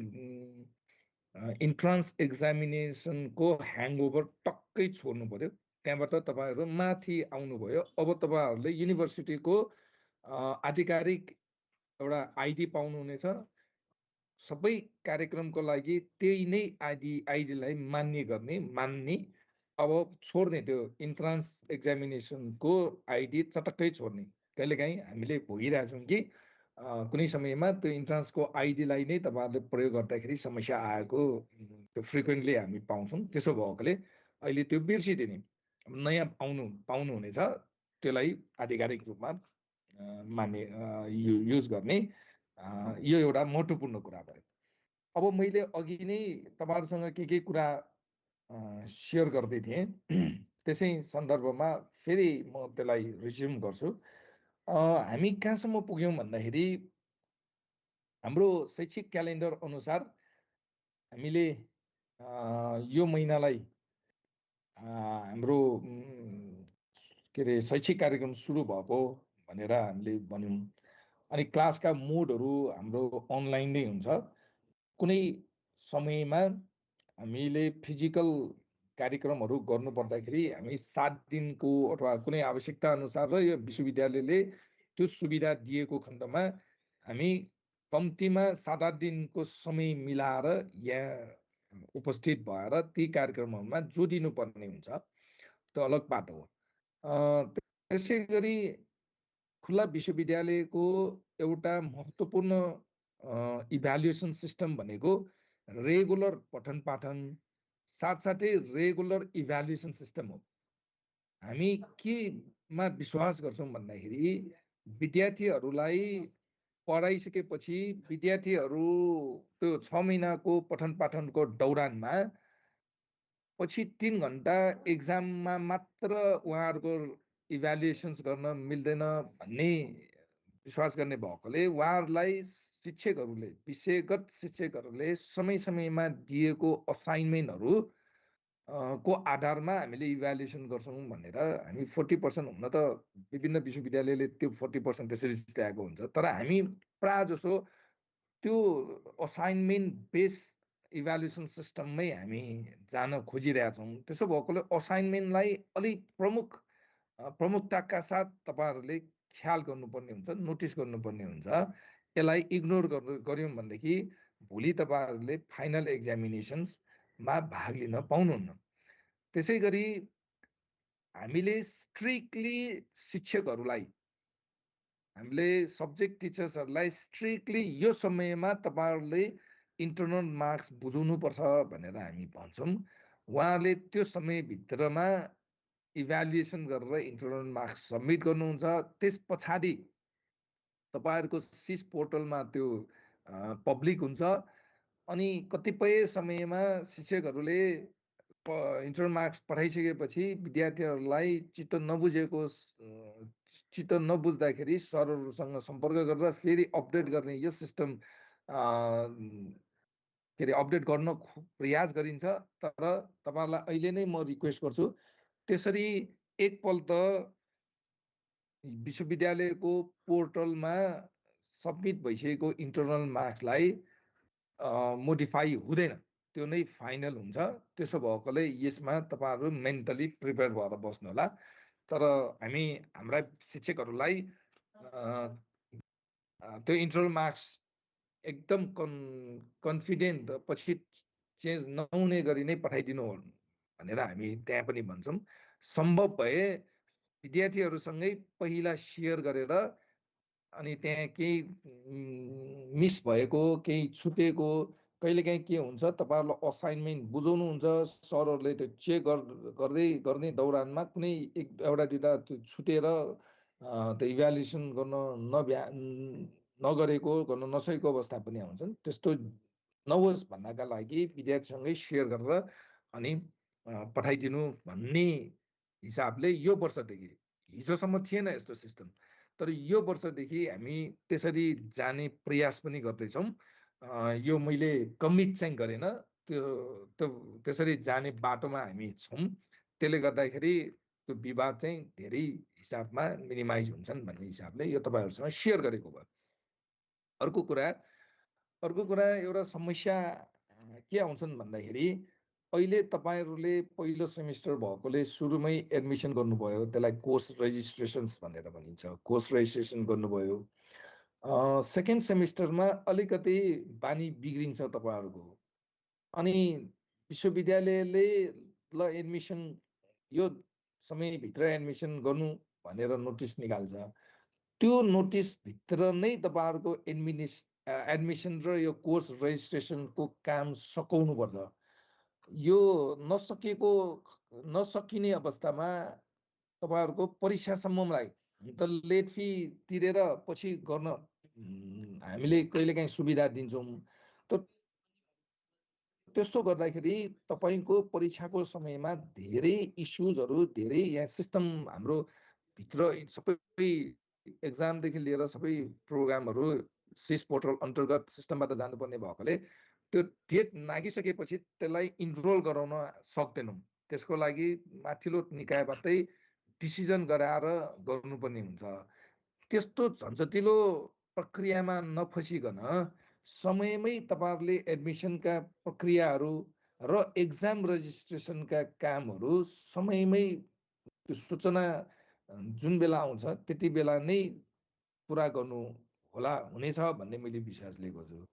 इन्ट्रान्स एक्जामिनेसनको ह्याङओभर टक्कै छोड्नु पर्यो। त्यहाँबाट तपाईँहरू माथि आउनुभयो। अब तपाईँहरूले युनिभर्सिटीको आधिकारिक एउटा आइडी पाउनुहुनेछ। सबै कार्यक्रमको लागि त्यही नै आइडीलाई मान्ने अब छोड्ने, त्यो इन्ट्रान्स एक्जामिनेसनको आइडी चटक्कै छोड्ने। कहिलेकाहीँ हामीले भोगिरहेछौँ कि कुनै समयमा त्यो इन्ट्रान्सको आइडीलाई नै तपाईँहरूले प्रयोग गर्दाखेरि समस्या आएको त्यो फ्रिक्वेन्टली हामी पाउँछौँ। त्यसो भएकोले अहिले त्यो बिर्सिदिने, नयाँ पाउनुहुनेछ, त्यसलाई आधिकारिक रूपमा युज गर्ने। यो एउटा महत्त्वपूर्ण कुरा भयो। अब मैले अघि नै तपाईँहरूसँग के कुरा सेयर गर्दै थिएँ, त्यसै सन्दर्भमा फेरि म त्यसलाई रिज्युम गर्छु। हामी कहाँसम्म पुग्यौँ भन्दाखेरि हाम्रो शैक्षिक क्यालेन्डर अनुसार हामीले यो महिनालाई हाम्रो के अरे शैक्षिक कार्यक्रम सुरु भएको भनेर हामीले भन्यौँ। अनि क्लासका मोडहरू हाम्रो अनलाइन नै हुन्छ। कुनै समयमा हामीले फिजिकल कार्यक्रमहरू गर्नुपर्दाखेरि हामी 7 दिनको अथवा कुनै आवश्यकता अनुसार र यो विश्वविद्यालयले त्यो सुविधा दिएको खण्डमा हामी कम्तीमा 7-8 दिनको समय मिलाएर यहाँ उपस्थित भएर ती कार्यक्रमहरूमा जोडिनु पर्ने हुन्छ। त्यो अलग बाटो हो। त्यसै गरी खुल्ला विश्वविद्यालयको एउटा महत्त्वपूर्ण इभ्यालुएसन सिस्टम भनेको रेगुलर पठन पाठन साथसाथै रेगुलर इभ्यालुएसन सिस्टम हो। हामी केमा विश्वास गर्छौँ भन्दाखेरि विद्यार्थीहरूलाई पढाइसकेपछि विद्यार्थीहरू त्यो 6 महिनाको पठन पाठनको दौरानमा पछि 3 घन्टा एक्जाममा मात्र उहाँहरूको इभ्यालुएसन्स गर्न मिल्दैन भन्ने विश्वास गर्ने भएकोले उहाँहरूलाई शिक्षकहरूले, विषयगत शिक्षकहरूले समय समयमा दिएको असाइनमेन्टहरू को आधारमा हामीले इभ्यालुएसन गर्छौँ भनेर हामी 40% हुन त विभिन्न विश्वविद्यालयले त्यो 40% त्यसरी छुट्याएको हुन्छ। तर हामी प्रायः जसो त्यो असाइनमेन्ट बेस इभ्यालुएसन सिस्टममै हामी जान खोजिरहेछौँ। त्यसो भएकोले असाइनमेन्टलाई अलिक प्रमुखताका साथ तपाईँहरूले ख्याल गर्नुपर्ने हुन्छ, नोटिस गर्नुपर्ने हुन्छ। यसलाई इग्नोर गऱ्यौँ भनेदेखि भोलि तपाईहरुले फाइनल एक्जामिनेसन्समा भाग लिन पाउनुहुन्न। त्यसै गरी हामीले स्ट्रिक्टली शिक्षकहरूलाई हामीले सब्जेक्ट टिचर्सहरूलाई स्ट्रिक्टली यो समयमा तपाईहरुले इन्टर्नल मार्क्स बुझाउनुपर्छ भनेर हामी भन्छौँ। उहाँहरूले त्यो समयभित्रमा इभ्यालुएसन गरेर इन्टर्नल मार्क्स सबमिट गर्नुहुन्छ। त्यस पछाडि तपाईहरुको सिस पोर्टलमा त्यो पब्लिक हुन्छ। अनि कतिपय समयमा शिक्षकहरूले इन्टर्नल मार्क्स पठाइसकेपछि विद्यार्थीहरूलाई चित्त नबुझ्दाखेरि सरहरूसँग सम्पर्क गरेर फेरि अपडेट गर्ने यो सिस्टम के अरे अपडेट गर्न प्रयास गरिन्छ। तर तपाईहरुलाई अहिले नै म रिक्वेस्ट गर्छु, त्यसरी एकपल्ट विश्वविद्यालयको पोर्टलमा सबमिट भइसकेको इन्टर्नल मार्क्सलाई मोडिफाई हुँदैन, त्यो नै फाइनल हुन्छ। त्यसो भएकोले यसमा तपाईहरु मेन्टली प्रिपेयर भएर बस्नु होला। तर हामी हाम्रा शिक्षकहरूलाई त्यो इन्टर्नल मार्क्स एकदम कन्फिडेन्ट पछि चेन्ज नहुने गरी नै पठाइदिनु भनेर हामी त्यहाँ पनि भन्छौँ। सम्भव भए विद्यार्थीहरूसँगै पहिला सेयर गरेर अनि त्यहाँ केही मिस भएको, केही छुटेको, कहिलेकाहीँ के हुन्छ तपाईहरुलाई असाइनमेन्ट बुझाउनुहुन्छ, सरहरूले त्यो चेक गर्ने दौरानमा कुनै एउटा दुईटा छुटेर त्यो इभ्यालुएसन गर्न नगरेको, गर्न नसकेको अवस्था पनि आउँछन्। त्यस्तो नहोस् भन्नका लागि विद्यार्थीसँगै सेयर गरेर अनि पठाइदिनु भन्ने हिसाबले यो वर्षदेखि, हिजोसम्म थिएन यस्तो सिस्टम, तर यो वर्षदेखि हामी त्यसरी जाने प्रयास पनि गर्दैछौँ। यो मैले कमिट चाहिँ गरेन, त्यो त्यसरी जाने बाटोमा हामी छौँ। त्यसले गर्दाखेरि त्यो विवाद चाहिँ धेरै हिसाबमा मिनिमाइज हुन्छन् भन्ने हिसाबले यो तपाईहरुसँग सेयर गरेको भयो। अर्को कुरा एउटा समस्या के आउँछन् भन्दाखेरि अहिले तपाईहरुले पहिलो सेमिस्टर भएकोले सुरुमै एडमिसन गर्नुभयो, त्यसलाई कोर्स रेजिस्ट्रेसन्स भनेर भनिन्छ, कोर्स रेजिस्ट्रेसन गर्नुभयो। सेकेन्ड सेमिस्टरमा अलिकति बानी बिग्रिन्छ तपाईहरुको, अनि विश्वविद्यालयले ल एडमिसन यो समयभित्र एडमिसन गर्नु भनेर नोटिस निकाल्छ। त्यो नोटिसभित्र नै तपाईहरुको एडमिसन र यो कोर्स रेजिस्ट्रेसनको काम सकाउनुपर्छ। यो नसकिने अवस्थामा तपाईहरुको परीक्षासम्मलाई त लेट फी तिरेर पछि गर्न हामीले कहिलेकाहीँ सुविधा दिन्छौँ। त्यस्तो गर्दाखेरि तपाईको परीक्षाको समयमा धेरै इस्युजहरू, धेरै यहाँ सिस्टम हाम्रो भित्र सबै एक्जामदेखि लिएर सबै प्रोग्रामहरू सिस पोर्टल अन्तर्गत सिस्टमबाट जानुपर्ने भएकोले त्यो डेट नागिसकेपछि त्यसलाई इनरोल गराउन सक्दैनौँ। त्यसको लागि माथिल्लो निकायबाटै डिसिजन गराएर गर्नुपर्ने हुन्छ। त्यस्तो झन्झटिलो प्रक्रियामा नफसिकन समयमै तपाईहरुले एडमिसनका प्रक्रियाहरू र एक्जाम रेजिस्ट्रेसनका कामहरू समयमै सूचना जुन बेला आउँछ त्यति बेला नै पुरा गर्नु होला, हुनेछ भन्ने मैले विश्वास लिएको छु।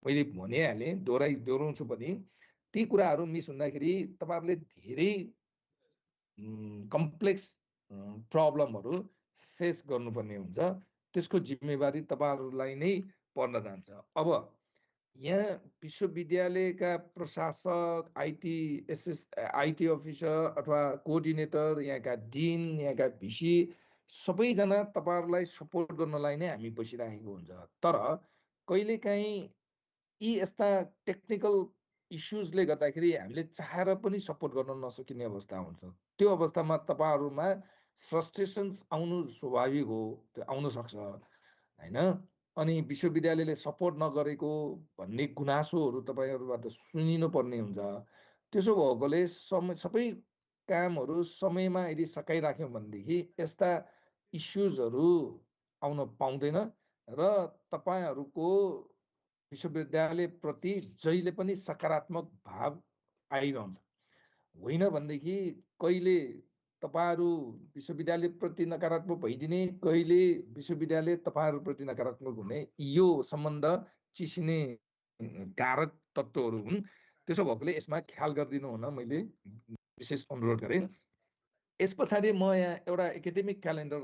मैले भनिहालेँ, दोहोऱ्याउँछु पनि, ती कुराहरू मिस हुँदाखेरि तपाईहरुले धेरै कम्प्लेक्स प्रब्लमहरू फेस गर्नुपर्ने हुन्छ। त्यसको जिम्मेवारी तपाईहरुलाई नै पर्न जान्छ। अब यहाँ विश्वविद्यालयका प्रशासक, आइटी अफिसर अथवा कोअर्डिनेटर, यहाँका डिन, यहाँका भिसी सबैजना तपाईहरुलाई सपोर्ट गर्नलाई नै हामी बसिरहेको हुन्छ। तर कहिलेकाहीँ यी यस्ता टेक्निकल इस्युजले गर्दाखेरि हामीले चाहेर पनि सपोर्ट गर्न नसकिने अवस्था हुन्छ। त्यो अवस्थामा तपाईहरुमा फ्रस्ट्रेसन्स आउनु स्वाभाविक हो, त्यो आउन सक्छ हैन। अनि विश्वविद्यालयले सपोर्ट नगरेको भन्ने गुनासोहरू तपाईहरुबाट सुनिनु पर्ने हुन्छ। त्यसो भएकोले सबै कामहरू समयमा यदि सकाइराख्यौँ भनेदेखि यस्ता इस्युजहरू आउन पाउँदैन र तपाईहरुको विश्वविद्यालय प्रति जहिले पनि सकारात्मक भाव आइरहन्छ। होइन भनेदेखि कहिले तपाईहरु विश्वविद्यालय प्रति नकारात्मक भइदिने, कहिले विश्वविद्यालय तपाईहरु प्रति नकारात्मक हुने, यो सम्बन्ध चिसिने कारक तत्त्वहरू हुन्। त्यसो भएकोले यसमा ख्याल गरिदिनु हुन मैले विशेष अनुरोध गरेँ। यस पछाडि म यहाँ एउटा एकाडेमिक क्यालेन्डर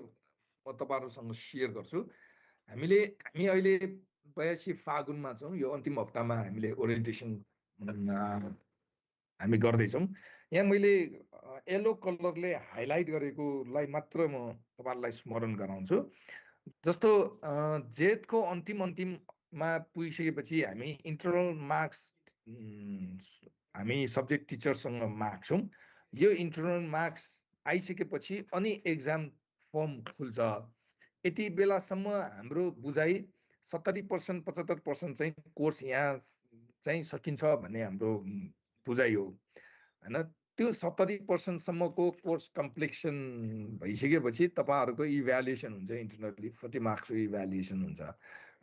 म तपाईँहरूसँग सेयर गर्छु। हामी अहिले 82 फागुनमा छौँ। यो अन्तिम हप्तामा हामीले ओरिएन्टेसन हामी गर्दैछौँ। यहाँ मैले येलो कलरले हाइलाइट गरेकोलाई मात्र म तपाईँहरूलाई स्मरण गराउँछु। जस्तो जेठको अन्तिममा पुगिसकेपछि हामी इन्टरनल मार्क्स हामी सब्जेक्ट टिचरसँग माग्छौँ। यो इन्टरनल मार्क्स आइसकेपछि अनि एक्जाम फर्म खुल्छ। यति बेलासम्म हाम्रो बुझाइ 70% 75% चाहिँ कोर्स यहाँ चाहिँ सकिन्छ भन्ने हाम्रो बुझाइ हो हैन। त्यो 70% सम्मको कोर्स कम्प्लिसन भइसकेपछि तपाईहरुको इभ्यालुएसन हुन्छ, इन्टरनली 40 मार्क्सको इभ्यालुएसन हुन्छ।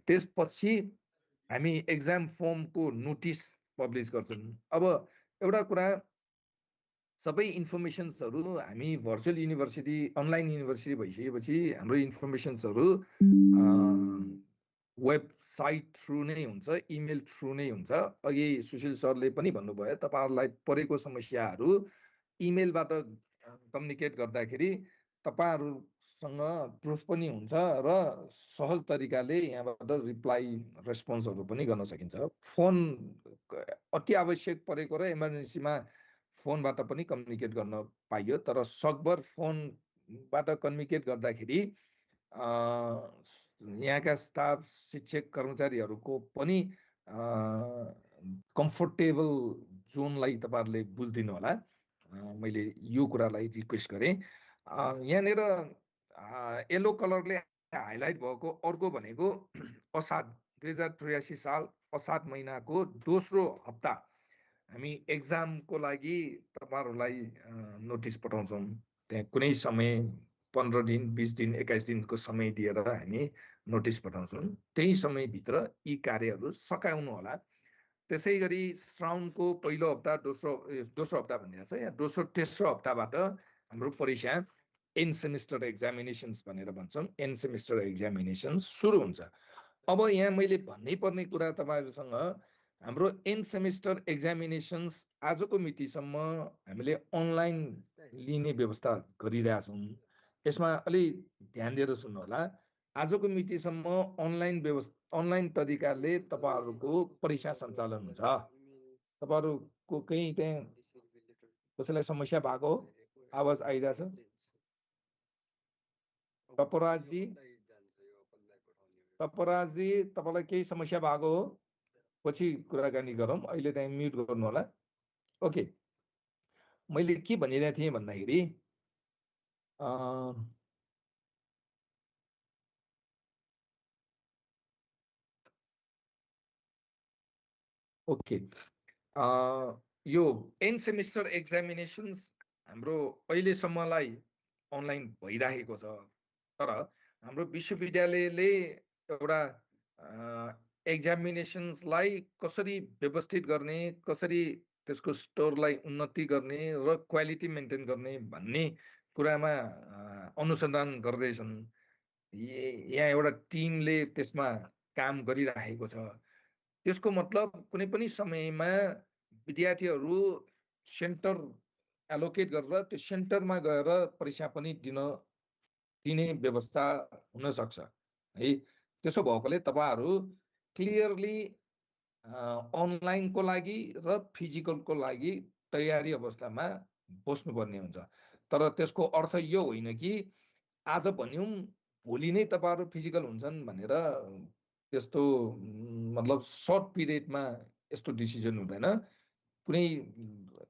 त्यसपछि हामी एक्जाम फर्मको नोटिस पब्लिस गर्छौँ। अब एउटा कुरा, सबै इन्फर्मेसन्सहरू हामी भर्चुअल युनिभर्सिटी अनलाइन युनिभर्सिटी भइसकेपछि हाम्रो इन्फर्मेसन्सहरू वेबसाइट थ्रु नै हुन्छ, इमेल थ्रु नै हुन्छ। अघि सुशील सरले पनि भन्नुभयो तपाईहरुलाई परेको समस्याहरू इमेलबाट कम्युनिकेट गर्दाखेरि तपाईहरुसँग प्रुफ पनि हुन्छ र सहज तरिकाले यहाँबाट रिप्लाई रेस्पोन्सहरू पनि गर्न सकिन्छ। फोन अति आवश्यक परेको र इमर्जेन्सीमा फोनबाट पनि कम्युनिकेट गर्न पाइयो, तर सकभर फोनबाट कम्युनिकेट गर्दाखेरि यहाँका स्टाफ शिक्षक कर्मचारीहरूको पनि कम्फोर्टेबल जोनलाई तपाईहरुले बुझ्दिनु होला। मैले यो कुरालाई रिक्वेस्ट गरेँ। यहाँनिर येलो कलरले हाइलाइट भएको अर्को भनेको असार 2083 साल असार महिनाको दोस्रो हप्ता हामी एक्जामको लागि तपाईहरुलाई नोटिस पठाउँछौँ। त्यहाँ कुनै समय 15 दिन 20 दिन 21 दिनको समय दिएर हामी नोटिस पठाउँछौँ। त्यही समयभित्र यी कार्यहरू सकाउनु होला। त्यसै गरी श्रावणको पहिलो हप्ता दोस्रो हप्ता भनिरहेको छ, यहाँ दोस्रो तेस्रो हप्ताबाट हाम्रो परीक्षा एन्ड सेमिस्टर एक्जामिनेसन्स भनेर भन्छौँ, एन्ड सेमिस्टर एक्जामिनेसन्स सुरु हुन्छ। अब यहाँ मैले भन्नै पर्ने कुरा तपाईहरुसँग, हाम्रो एन्ड सेमिस्टर एक्जामिनेसन्स आजको मितिसम्म हामीले अनलाइन लिने व्यवस्था गरिरहेछौँ। यसमा अलि ध्यान दिएर सुन्नु होला। आजको मितिसम्म अनलाइन तरिकाले तपाईहरुको परीक्षा सञ्चालन हुन्छ। तपाईहरुको कहीं त्यहाँ कसैलाई समस्या भएको हो? आवाज आइरहेछ? तपराजी तपाईलाई केही समस्या भएको हो? पछि कुराकानी गरौँ, अहिले त्यहाँ म्युट गर्नु होला। ओके, मैले के भनिरहेको थिएँ भन्दाखेरि ओके, यो एन्ड सेमिस्टर एक्जामिनेसन्स हाम्रो अहिलेसम्मलाई अनलाइन भइरहेको छ। तर हाम्रो विश्वविद्यालयले एउटा एक्जामिनेसन्सलाई कसरी व्यवस्थित गर्ने, कसरी त्यसको स्टोरलाई उन्नति गर्ने र क्वालिटी मेन्टेन गर्ने भन्ने कुरामा अनुसन्धान गर्दैछन्। यहाँ एउटा टिमले त्यसमा काम गरिरहेको छ। त्यसको मतलब कुनै पनि समयमा विद्यार्थीहरू सेन्टर एलोकेट गरेर त्यो सेन्टरमा गएर परीक्षा पनि दिने व्यवस्था हुन सक्छ है। त्यसो भएकोले तपाईहरु क्लियरली अनलाइनको लागि र फिजिकलको लागि तयारी अवस्थामा बस्नुपर्ने हुन्छ। तर त्यसको अर्थ यो होइन कि आज भन्यौं भोलि नै तपाईहरु फिजिकल हुन्छन् भनेर त्यस्तो मतलब सर्ट पिरियडमा यस्तो डिसिजन हुँदैन। कुनै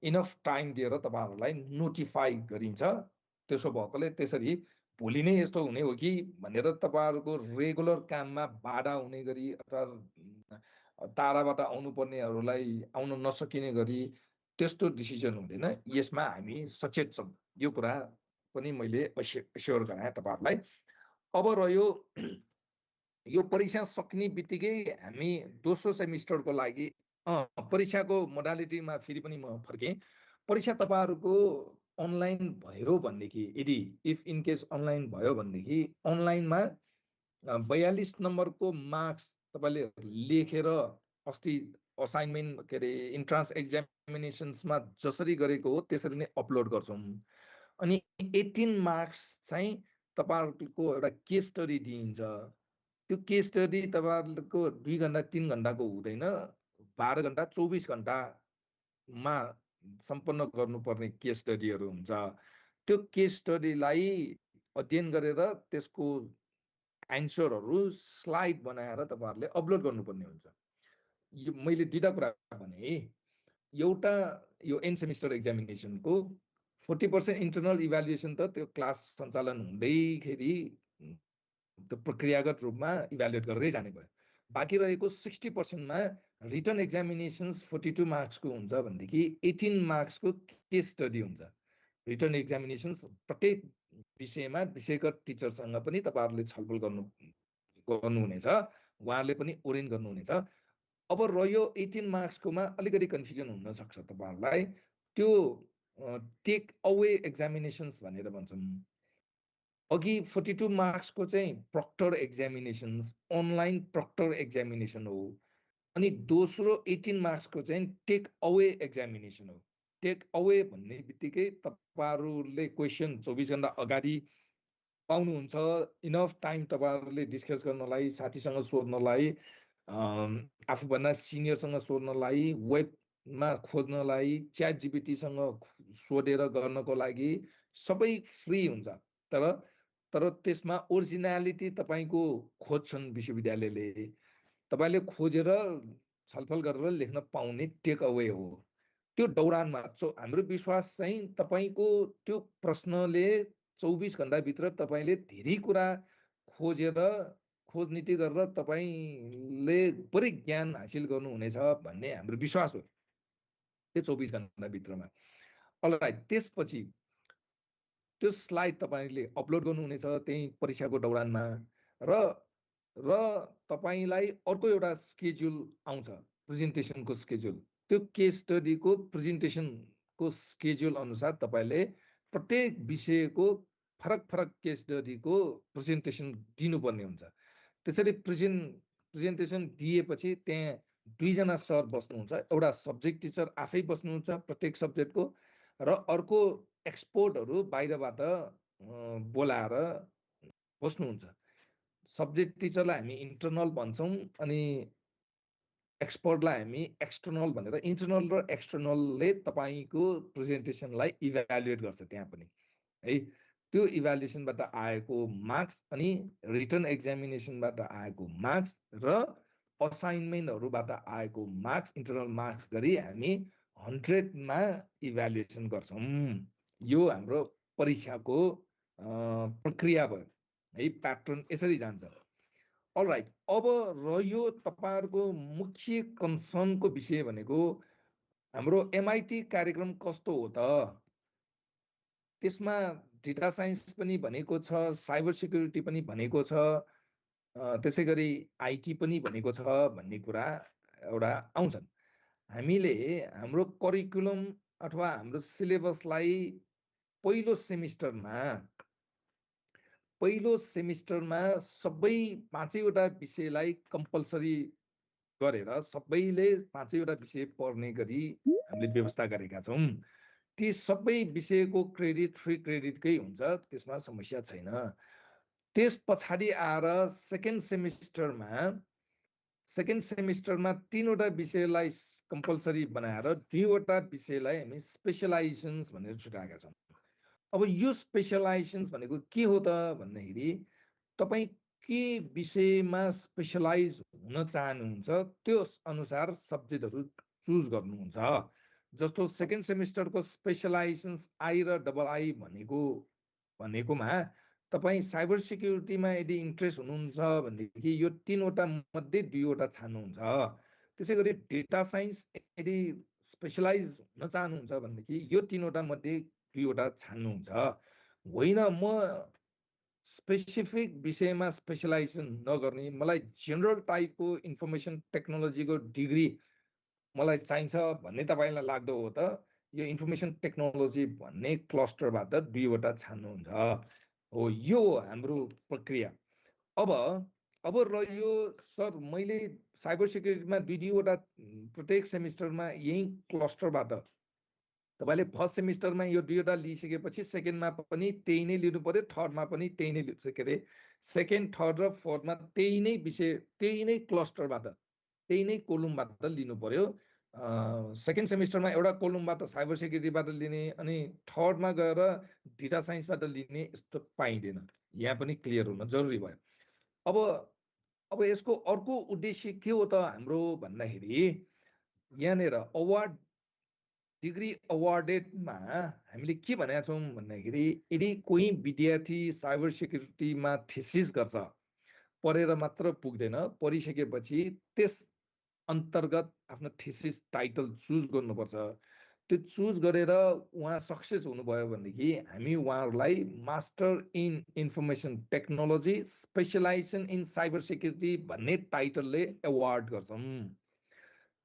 इनफ टाइम दिएर तपाईहरुलाई नोटिफाई गरिन्छ। त्यसो भएकोले त्यसरी भोलि नै यस्तो हुने हो कि भनेर तपाईहरुको रेगुलर काममा बाधा हुने गरी अथवा टाढाबाट आउनुपर्नेहरूलाई आउन नसकिने गरी त्यस्तो डिसिजन हुँदैन। यसमा हामी सचेत छौँ। यो कुरा पनि मैले एस्योर गराएँ तपाईहरुलाई। अब रह्यो यो परीक्षा सक्ने बित्तिकै हामी दोस्रो सेमिस्टरको लागि परीक्षाको मोडालिटीमा फेरि पनि म फर्केँ। परीक्षा तपाईहरुको अनलाइन भयो भनेदेखि, यदि इफ इन केस अनलाइन भयो भनेदेखि अनलाइनमा 42 नम्बरको मार्क्स तपाईले लेखेर अस्ति असाइनमेन्ट के अरे इन्ट्रान्स एक्जामिनेसन्समा जसरी गरेको हो त्यसरी नै अपलोड गर्छौँ। अनि 18 मार्क्स चाहिँ तपाईँहरूको एउटा केस स्टडी दिइन्छ। त्यो केस स्टडी तपाईँहरूको 2 घन्टा 3 घन्टाको हुँदैन, 12 घन्टा 24 घन्टामा सम्पन्न गर्नुपर्ने केस स्टडीहरू हुन्छ। त्यो केस स्टडीलाई अध्ययन गरेर त्यसको एन्सरहरू स्लाइड बनाएर तपाईँहरूले अपलोड गर्नुपर्ने हुन्छ। यो मैले दुईटा कुरा भने, एउटा यो एन्ड सेमिस्टर एक्जामिनेसनको 40% इन्टरनल इभ्यालुएसन त त्यो क्लास सञ्चालन हुँदैखेरि त्यो प्रक्रियागत रूपमा इभ्यालुएट गर्दै जाने भयो। बाँकी रहेको 60%मा रिटर्न एक्जामिनेसन्स 42 मार्क्सको हुन्छ भनेदेखि 18 मार्क्सको केस स्टडी हुन्छ। रिटर्न एक्जामिनेसन्स प्रत्येक विषयमा विषयगत टिचरसँग पनि तपाईँहरूले छलफल गर्नुहुनेछ, उहाँहरूले पनि ओरिएन्ट गर्नुहुनेछ। अब रह्यो 18 मार्क्सकोमा अलिकति कन्फ्युजन हुनसक्छ तपाईँहरूलाई। त्यो टेक अवे एक्जामिनेसन्स भनेर भन्छौँ। अघि 42 मार्क्सको चाहिँ प्रक्टर एक्जामिनेसन्स, अनलाइन प्रक्टर एक्जामिनेसन हो। अनि दोस्रो 18 मार्क्सको चाहिँ टेक अवे एक्जामिनेसन हो। टेक अवे भन्ने बित्तिकै तपाईँहरूले क्वेसन 24 घन्टा अगाडि पाउनुहुन्छ, इनफ टाइम तपाईँहरूले डिस्कस गर्नलाई, साथीसँग सोध्नलाई, आफूभन्दा सिनियरसँग सोध्नलाई, वेबमा खोज्नलाई, च्याट जिपिटीसँग सोधेर गर्नको लागि सबै फ्री हुन्छ। तर त्यसमा ओरिजिनालिटी तपाईँको खोज्छन् विश्वविद्यालयले, तपाईँले खोजेर छलफल गरेर लेख्न पाउने टेक अवे हो। त्यो दौरानमा हाम्रो विश्वास चाहिँ तपाईँको त्यो प्रश्नले 24 घन्टाभित्र तपाईँले धेरै कुरा खोजनीति गरेर तपाईँले पुरै ज्ञान हासिल गर्नुहुनेछ भन्ने हाम्रो विश्वास हो त्यो 24 घन्टाभित्रमा। अलराइट, त्यसपछि त्यो स्लाइड तपाईँले अपलोड गर्नुहुनेछ त्यही परीक्षाको दौरानमा। र तपाईँलाई अर्को एउटा स्केड्युल आउँछ, प्रेजेन्टेसनको स्केड्युल। त्यो केस स्टडीको प्रेजेन्टेसनको स्केड्युल अनुसार तपाईँले प्रत्येक विषयको फरक फरक केस स्टडीको प्रेजेन्टेसन दिनुपर्ने हुन्छ। त्यसरी प्रेजेन्टेसन दिएपछि त्यहाँ 2 जना सर बस्नुहुन्छ, एउटा सब्जेक्ट टिचर आफै बस्नुहुन्छ प्रत्येक सब्जेक्टको, र अर्को एक्सपर्टहरू बाहिरबाट बोलाएर बस्नुहुन्छ। सब्जेक्ट टिचरलाई हामी इन्टरनल भन्छौँ अनि एक्सपर्टलाई हामी एक्सटर्नल भनेर। इन्टरनल र एक्सटर्नलले तपाईँको प्रेजेन्टेसनलाई इभ्यालुएट गर्छ त्यहाँ पनि है। त्यो इभ्यालुएसनबाट आएको मार्क्स अनि रिटर्न एक्जामिनेसनबाट आएको मार्क्स र असाइनमेन्टहरूबाट आएको मार्क्स, इन्टरनल मार्क्स गरी हामी 100मा इभ्यालुएसन गर्छौँ। यो हाम्रो परीक्षाको प्रक्रिया भयो है, प्याटर्न यसरी जान्छ। अलराइट, अब रह्यो तपाईँहरूको मुख्य कन्सर्नको विषय भनेको हाम्रो एमआइटी कार्यक्रम कस्तो हो त। त्यसमा डेटा साइन्स पनि भनेको छ, साइबर सिक्युरिटी पनि भनेको छ, त्यसै गरी आइटी पनि भनेको छ भन्ने कुरा एउटा आउँछन्। हामीले हाम्रो करिकुलम अथवा हाम्रो सिलेबसलाई पहिलो सेमिस्टरमा सबै 5वटा विषयलाई कम्पलसरी गरेर सबैले 5वटा विषय पढ्ने गरी हामीले व्यवस्था गरेका छौँ। ती सबै विषयको क्रेडिट फ्री क्रेडिटकै हुन्छ, त्यसमा समस्या छैन। त्यस पछाडि आएर सेकेन्ड सेमिस्टरमा 3वटा विषयलाई कम्पलसरी बनाएर 2वटा विषयलाई हामी स्पेसलाइजेसन्स भनेर छुटाएका छौँ। अब यो स्पेसलाइजेसन्स भनेको के हो त भन्दाखेरि तपाईँ के विषयमा स्पेसलाइज हुन चाहनुहुन्छ त्यो अनुसार सब्जेक्टहरू चुज गर्नुहुन्छ। जस्तो सेकेन्ड सेमिस्टरको स्पेसलाइजेसन्स आई र डबल आई भनेकोमा तपाईँ साइबर सिक्युरिटीमा यदि इन्ट्रेस्ट हुनुहुन्छ भनेदेखि यो 3वटा मध्ये 2वटा छान्नुहुन्छ। त्यसै गरी डेटा साइन्स यदि स्पेसलाइज हुन चाहनुहुन्छ भनेदेखि यो 3वटा मध्ये 2वटा छान्नुहुन्छ। होइन म स्पेसिफिक विषयमा स्पेसलाइजेसन नगर्ने, मलाई जेनरल टाइपको इन्फर्मेसन टेक्नोलोजीको डिग्री मलाई चाहिन्छ भन्ने तपाईँलाई लाग्दो हो त यो इन्फर्मेसन टेक्नोलोजी भन्ने क्लस्टरबाट 2वटा छान्नुहुन्छ। हो, यो हाम्रो प्रक्रिया। अब रह्यो सर मैले साइबर सेक्युरिटीमा दुईवटा प्रत्येक सेमिस्टरमा यही क्लस्टरबाट तपाईले फर्स्ट सेमिस्टरमा यो दुईवटा लिइसकेपछि सेकेन्डमा पनि त्यही नै लिनु पर्यो, थर्डमा पनि त्यही नै के अरे सेकेन्ड थर्ड र फोर्थमा त्यही नै विषय त्यही नै क्लस्टरबाट त्यही नै कोलुमबाट लिनु पर्यो। सेकेन्ड सेमिस्टरमा एउटा कोलुमबाट साइबर सेक्युरिटीबाट लिने अनि थर्डमा गएर डेटा साइन्सबाट लिने यस्तो पाइँदैन। यहाँ पनि क्लियर हुन जरुरी भयो। अब यसको अर्को उद्देश्य के हो त हाम्रो भन्दाखेरि यहाँनिर अवार्ड डिग्री अवार्डेडमा हामीले के भनेका छौँ भन्दाखेरि यदि कोही विद्यार्थी साइबर सेक्युरिटीमा थेसिस गर्छ, पढेर मात्र पुग्दैन, पढिसकेपछि त्यस अन्तर्गत आफ्नो थेसिस टाइटल चुज गर्नुपर्छ। त्यो चुज गरेर उहाँ सक्सेस हुनुभयो भनेदेखि हामी उहाँहरूलाई master in information technology specialisation in cyber security भन्ने टाइटलले अवार्ड गर्छौँ।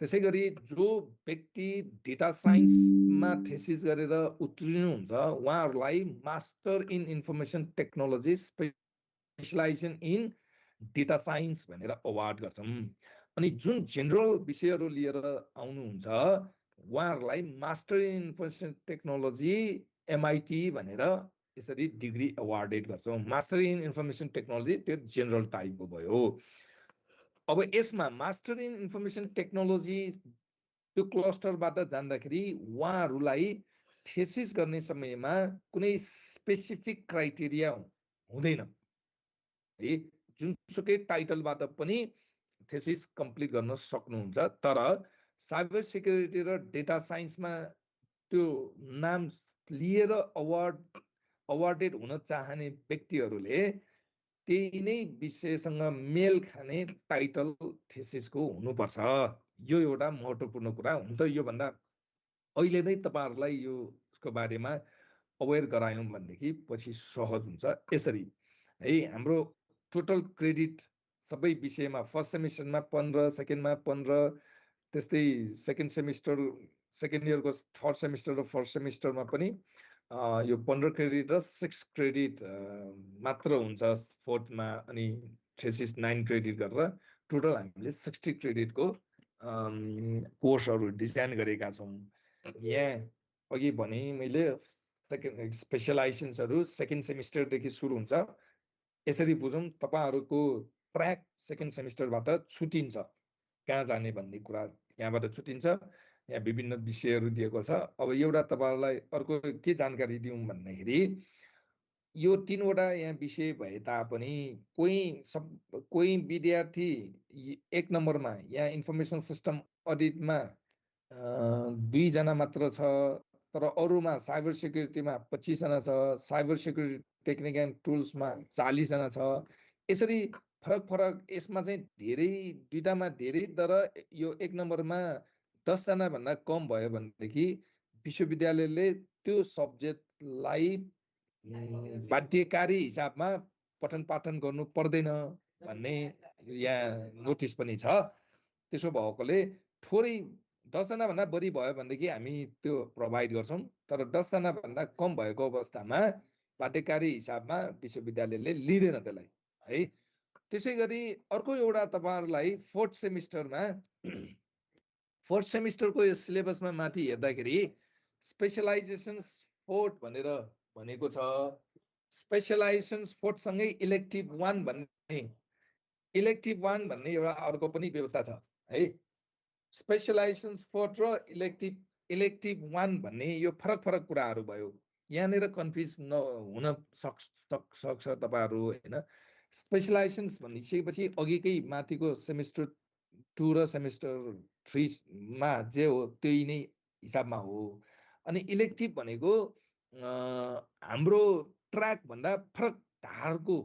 त्यसै गरी जो व्यक्ति डेटा साइन्समा थेसिस गरेर उत्तीर्ण हुन्छ उहाँहरूलाई master in information technology specialisation in data science भनेर अवार्ड गर्छौँ। अनि जुन जेनरल विषयहरू लिएर आउनुहुन्छ उहाँहरूलाई master in information technology MIT भनेर यसरी डिग्री अवार्डेड गर्छौँ। मास्टर इन इन्फर्मेसन टेक्नोलोजी त्यो जेनरल टाइपको भयो। अब यसमा मास्टर इन इन्फर्मेसन टेक्नोलोजी त्यो क्लस्टरबाट जाँदाखेरि उहाँहरूलाई थेसिस गर्ने समयमा कुनै स्पेसिफिक क्राइटेरिया हुँदैन है। जुनसुकै टाइटलबाट पनि थेसिस कम्प्लिट गर्न सक्नुहुन्छ। तर साइबर सेक्युरिटी र डेटा साइन्समा त्यो नाम लिएर अवार्डेड हुन चाहने व्यक्तिहरूले त्यही नै विषयसँग मेल खाने टाइटल थेसिसको हुनुपर्छ। यो एउटा महत्त्वपूर्ण कुरा हुन त योभन्दा अहिले नै तपाईहरुलाई यसको बारेमा अवेयर गरायौं भनेदेखि पछि सहज हुन्छ। यसरी है हाम्रो टोटल क्रेडिट सबै विषयमा फर्स्ट सेमिस्टरमा 15, सेकेन्डमा 15, त्यस्तै सेकेन्ड सेमिस्टर सेकेन्ड इयरको थर्ड सेमिस्टर र फर्स्ट सेमिस्टरमा पनि यो 15 क्रेडिट र 6 क्रेडिट मात्र हुन्छ फोर्थमा, अनि थेसिस 9 क्रेडिट गरेर टोटल हामीले 60 क्रेडिटको कोर्सहरू डिजाइन गरेका छौँ। यहाँ अघि भने मैले सेकेन्ड स्पेसलाइजेसन्सहरू सेकेन्ड सेमिस्टरदेखि सुरु हुन्छ। यसरी बुझौँ तपाईहरुको ट्र्याक सेकेन्ड सेमिस्टरबाट छुटिन्छ, कहाँ जाने भन्ने कुरा यहाँबाट छुटिन्छ। यहाँ विभिन्न विषयहरू दिएको छ। अब एउटा तपाईहरुलाई अर्को के जानकारी दिउँ भन्दाखेरि यो 3वटा यहाँ विषय भए तापनि कोही विद्यार्थी 1 नम्बरमा यहाँ इन्फर्मेसन सिस्टम अडिटमा 2 जना मात्र छ, तर अरूमा साइबर सेक्युरिटीमा 25 जना छ, साइबर सेक्युरिटी टेक्निक एन्ड टुल्समा 40 जना छ। यसरी फरक यसमा चाहिँ धेरै दुईटामा धेरै, तर यो 1 नम्बरमा 10 जना भन्दा कम भयो भनेदेखि विश्वविद्यालयले त्यो सब्जेक्टलाई बाध्यकारी हिसाबमा पठन पाठन गर्नु पर्दैन भन्ने यहाँ नोटिस पनि छ। त्यसो भएकोले थोरै 10 जना भन्दा बढी भयो भनेदेखि हामी त्यो प्रोभाइड गर्छौं, तर 10 जना भन्दा कम भएको अवस्थामा बाध्यकारी हिसाबमा विश्वविद्यालयले लिँदैन त्यसलाई है। त्यसै गरी अर्को एउटा तपाईहरुलाई फोर्थ सेमिस्टरको यो सिलेबसमा माथि हेर्दाखेरि स्पेशलाइजेसन्स फोर्थ भनेर भनेको छ। स्पेशलाइजेसन्स फोर्थ सँगै इलेक्टिभ 1 भन्ने एउटा अर्को पनि व्यवस्था छ है। स्पेशलाइजेसन्स फोर्थ र इलेक्टिभ 1 भन्ने यो फरक कुराहरू भयो। यहाँनिर कन्फ्युज हुन सक्छ तपाईहरु हैन। स्पेशलाइजेसन्स भनिसकेपछि अघिकै माथिको सेमिस्टर 2 र सेमिस्टर 3 मा जे हो त्यही नै हिसाबमा हो। अनि इलेक्टिभ भनेको हाम्रो ट्र्याक भन्दा फरक धारको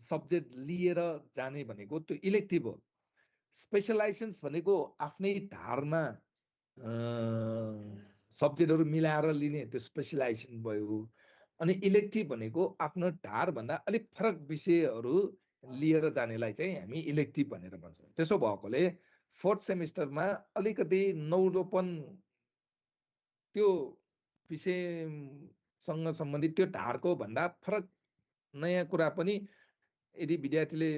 सब्जेक्ट लिएर जाने भनेको त्यो इलेक्टिभ हो। स्पेशलाइजेसन्स भनेको आफ्नै धारमा सब्जेक्टहरू मिलाएर लिने त्यो स्पेशलाइजेसन भयो। अनि इलेक्टिभ भनेको आफ्नो धार भन्दा अलिक फरक विषयहरू लिएर जानेलाई चाहिँ हामी इलेक्टिभ भनेर भन्छौँ। त्यसो भएकोले फोर्थ सेमिस्टरमा अलिकति नौलोपन त्यो विषयसँग सम्बन्धित त्यो धारको भन्दा फरक नयाँ कुरा पनि यदि विद्यार्थीले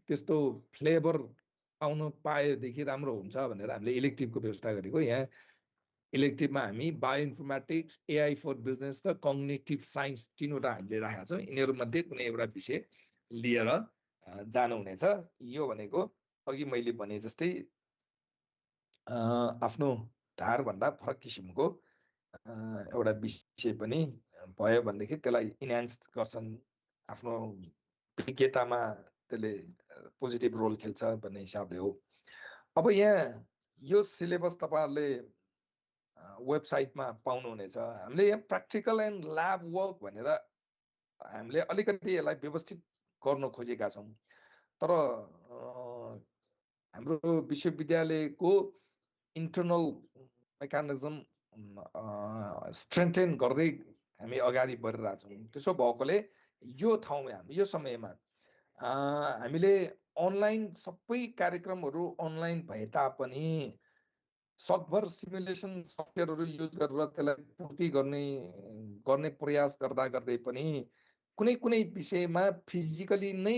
त्यस्तो फ्लेभर आउनु पाएदेखि राम्रो हुन्छ भनेर हामीले इलेक्टिभको व्यवस्था गरेको। यहाँ इलेक्टिभमा हामी बायोइन्फर्मेटिक्स, एआई फर बिजनेस र कग्निटिभ साइन्स 3वटा हामीले राखेका छौँ। यिनीहरूमध्ये कुनै एउटा विषय लिएर जानुहुनेछ। यो भनेको अघि मैले भने जस्तै आफ्नो ढाडभन्दा फरक किसिमको एउटा विषय पनि भयो भनेदेखि त्यसलाई इन्हान्स गर्छन्, आफ्नो विज्ञतामा त्यसले पोजिटिभ रोल खेल्छ भन्ने हिसाबले हो। अब यहाँ यो सिलेबस तपाईँहरूले वेबसाइटमा पाउनुहुनेछ। हामीले यहाँ प्र्याक्टिकल एन्ड ल्याब वर्क भनेर हामीले अलिकति यसलाई व्यवस्थित गर्न खोजेका छौँ। तर हाम्रो विश्वविद्यालयको इन्टरनल मेकानिजम स्ट्रेन्थेन गर्दै हामी अगाडि बढिरहेका छौँ। त्यसो भएकोले यो ठाउँमा यो समयमा हामीले अनलाइन सबै कार्यक्रमहरू अनलाइन भए तापनि सकभर सिमुलेसन सफ्टवेयरहरू युज गरेर त्यसलाई पूर्ति गर्ने प्रयास गर्दै पनि कुनै कुनै विषयमा फिजिकली नै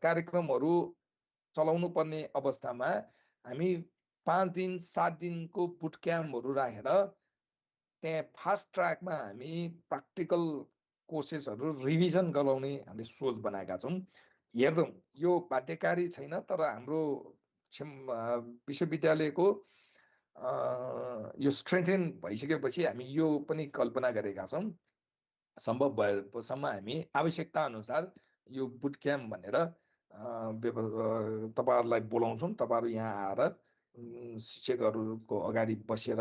कार्यक्रमहरू चलाउनु पर्ने अवस्थामा हामी 5 दिन 7 दिनको बुट क्याम्पहरू राखेर त्यहाँ फास्ट ट्र्याकमा हामी प्र्याक्टिकल कोर्सेसहरू रिभिजन गराउने हामीले सोच बनाएका छौँ। हेर्दौँ, यो बाध्यकारी छैन, तर हाम्रो विश्वविद्यालयको यो स्ट्रेन्थेन भइसकेपछि हामी यो पनि कल्पना गरेका छौँ। सम्भव भएसम्म हामी आवश्यकता अनुसार यो बुट क्याम्प भनेर तपाईँहरूलाई बोलाउँछौँ। तपाईँहरू यहाँ आएर शिक्षकहरूको अगाडि बसेर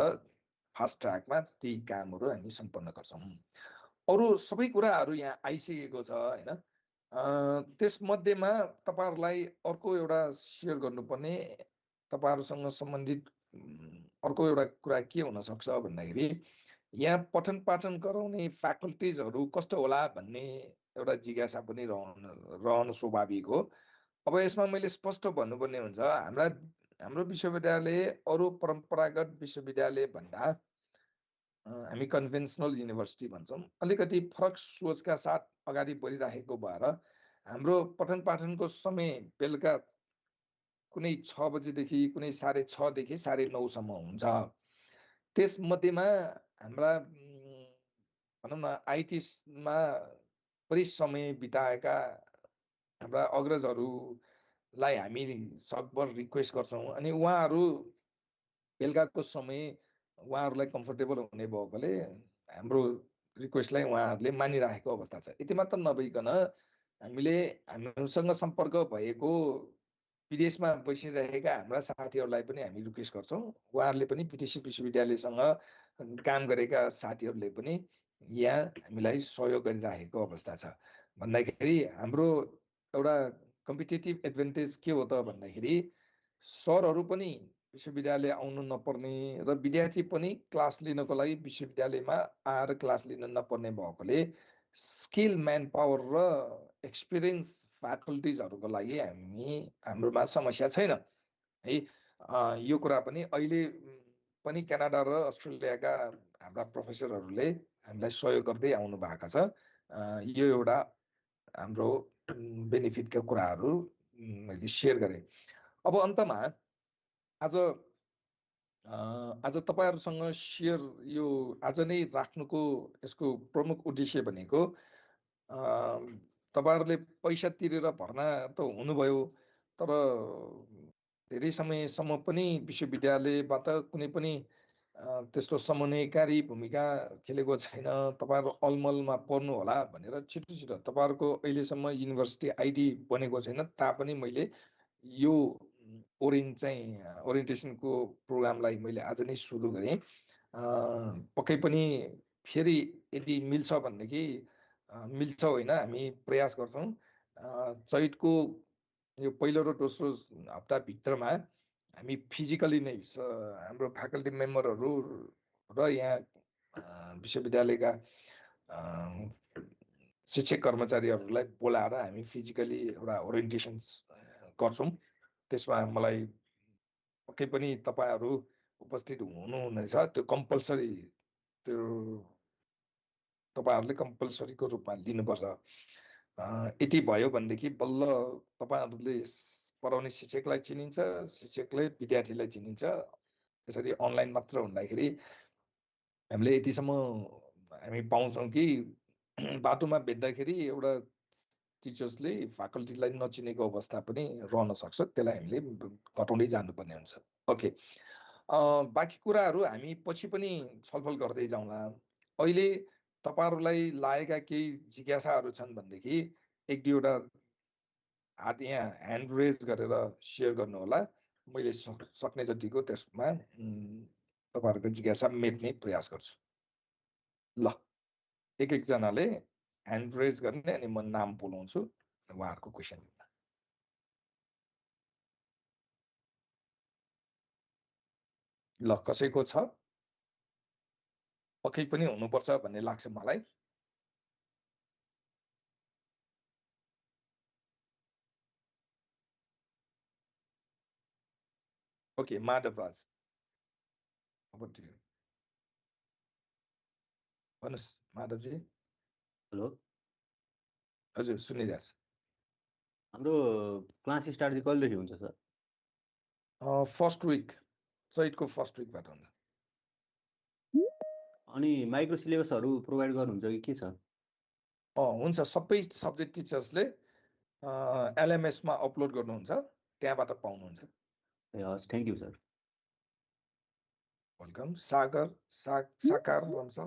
फास्ट ट्र्याकमा ती कामहरू हामी सम्पन्न गर्छौँ। अरू सबै कुराहरू यहाँ आइसकेको छ होइन। त्यसमध्येमा तपाईँहरूलाई अर्को एउटा सेयर गर्नुपर्ने तपाईँहरूसँग सम्बन्धित अर्को एउटा कुरा के हुनसक्छ भन्दाखेरि यहाँ पठन पाठन गराउने फ्याकल्टिजहरू कस्तो होला भन्ने एउटा जिज्ञासा पनि रहनु स्वाभाविक हो। अब यसमा मैले स्पष्ट भन्नुपर्ने हुन्छ, हाम्रो विश्वविद्यालय अरू परम्परागत विश्वविद्यालय भन्दा हामी कन्भेन्सनल युनिभर्सिटी भन्छौँ, अलिकति फरक सोचका साथ अगाडि बढिराखेको भएर हाम्रो पठन पाठनको समय बेलुका कुनै 6 बजेदेखि कुनै 6:30 देखि 9:30 सम्म हुन्छ। त्यसमध्येमा हाम्रा भनौँ न आइटीमा बढी समय बिताएका हाम्रा अग्रजहरूलाई हामी सकभर रिक्वेस्ट गर्छौँ। अनि उहाँहरू बेलुकाको समय उहाँहरूलाई कम्फर्टेबल हुने भएकोले हाम्रो रिक्वेस्टलाई उहाँहरूले मानिराखेको अवस्था छ। यति मात्र नभइकन हामीले हामीसँग सम्पर्क भएको विदेशमा बसिरहेका हाम्रा साथीहरूलाई पनि हामी रिक्वेस्ट गर्छौँ। उहाँहरूले पनि विदेशी विश्वविद्यालयसँग काम गरेका साथीहरूले पनि यहाँ हामीलाई सहयोग गरिराखेको अवस्था छ। भन्दाखेरि हाम्रो एउटा कम्पिटेटिभ एडभान्टेज के हो त भन्दाखेरि सरहरू पनि विश्वविद्यालय आउनु नपर्ने र विद्यार्थी पनि क्लास लिनको लागि विश्वविद्यालयमा आएर क्लास लिन नपर्ने भएकोले स्किल म्यान पावर र एक्सपिरियन्स फ्याकल्टिजहरूको लागि हाम्रोमा समस्या छैन है। यो कुरा पनि अहिले पनि क्यानाडा र अस्ट्रेलियाका हाम्रा प्रोफेसरहरूले हामीलाई सहयोग गर्दै आउनु भएको छ। यो एउटा हाम्रो बेनिफिटका कुराहरू मैले सेयर गरेँ। अब अन्तमा आज तपाईँहरूसँग सेयर यो आज नै राख्नुको यसको प्रमुख उद्देश्य भनेको तपाईँहरूले पैसा तिरेर भर्ना त हुनुभयो, तर धेरै समयसम्म पनि विश्वविद्यालयबाट कुनै पनि त्यस्तो समन्वयकारी भूमिका खेलेको छैन, तपाईँहरू अलमलमा पर्नु होला भनेर छिटो तपाईँहरूको अहिलेसम्म युनिभर्सिटी आइडी बनेको छैन तापनि मैले यो ओरिएन्टेसनको प्रोग्रामलाई मैले आज नै सुरु गरेँ। पक्कै पनि फेरि यदि मिल्छ भनेदेखि मिल्छ होइन, हामी प्रयास गर्छौँ। चैतको यो पहिलो र दोस्रो हप्ताभित्रमा हामी फिजिकली नै हाम्रो फ्याकल्टी मेम्बरहरू र यहाँ विश्वविद्यालयका शिक्षक कर्मचारीहरूलाई बोलाएर हामी फिजिकली एउटा ओरिएन्टेसन गर्छौँ। त्यसमा मलाई पक्कै पनि तपाईँहरू उपस्थित हुनुहुनेछ। त्यो कम्पलसरी, त्यो तपाईँहरूले कम्पलसरीको रूपमा लिनुपर्छ। यति भयो भनेदेखि बल्ल तपाईँहरूले पढाउने शिक्षकलाई चिनिन्छ, शिक्षकले विद्यार्थीलाई चिनिन्छ। त्यसरी अनलाइन मात्र हुँदाखेरि हामीले यतिसम्म हामी पाउँछौँ कि बाटोमा भेट्दाखेरि एउटा टिचर्सले फ्याकल्टीलाई नचिनेको अवस्था पनि रहन सक्छ। त्यसलाई हामीले घटाउँदै जानुपर्ने हुन्छ। ओके, बाँकी कुराहरू हामी पछि पनि छलफल गर्दै जाउँला। अहिले तपाईहरुलाई लागेका केही जिज्ञासाहरू छन् भनेदेखि एक दुईवटा हात यहाँ ह्यान्ड रेज गरेर सेयर गर्नु होला। मैले सक्ने जतिको त्यसमा तपाईहरुको जिज्ञासा मेट्ने प्रयास गर्छु। ल, एक एकजनाले ह्यान्ड रेज गर्ने अनि म नाम बोलाउँछु उहाँहरुको क्वेशन। ल, कसैको छ? पक्कै पनि हुनुपर्छ भन्ने लाग्छ मलाई। Okay, Madhavraj, over to you. भन्नुस् माधवजी। हेलो, हजुर सुनिरहेछ। हाम्रो क्लास स्टार्ट चाहिँ कहिलेदेखि हुन्छ सर? फर्स्ट विक, चैतको फर्स्ट विकबाट हुन्छ। अनि माइक्रो सिलेबसहरू प्रोभाइड गर्नुहुन्छ कि के छ? हुन्छ, सबै सब्जेक्ट टिचर्सले LMS मा अपलोड गर्नुहुन्छ, त्यहाँबाट पाउनुहुन्छ। ए हस्, थ्याङ्क यू सर। वेलकम। सागर साकार भन्छ।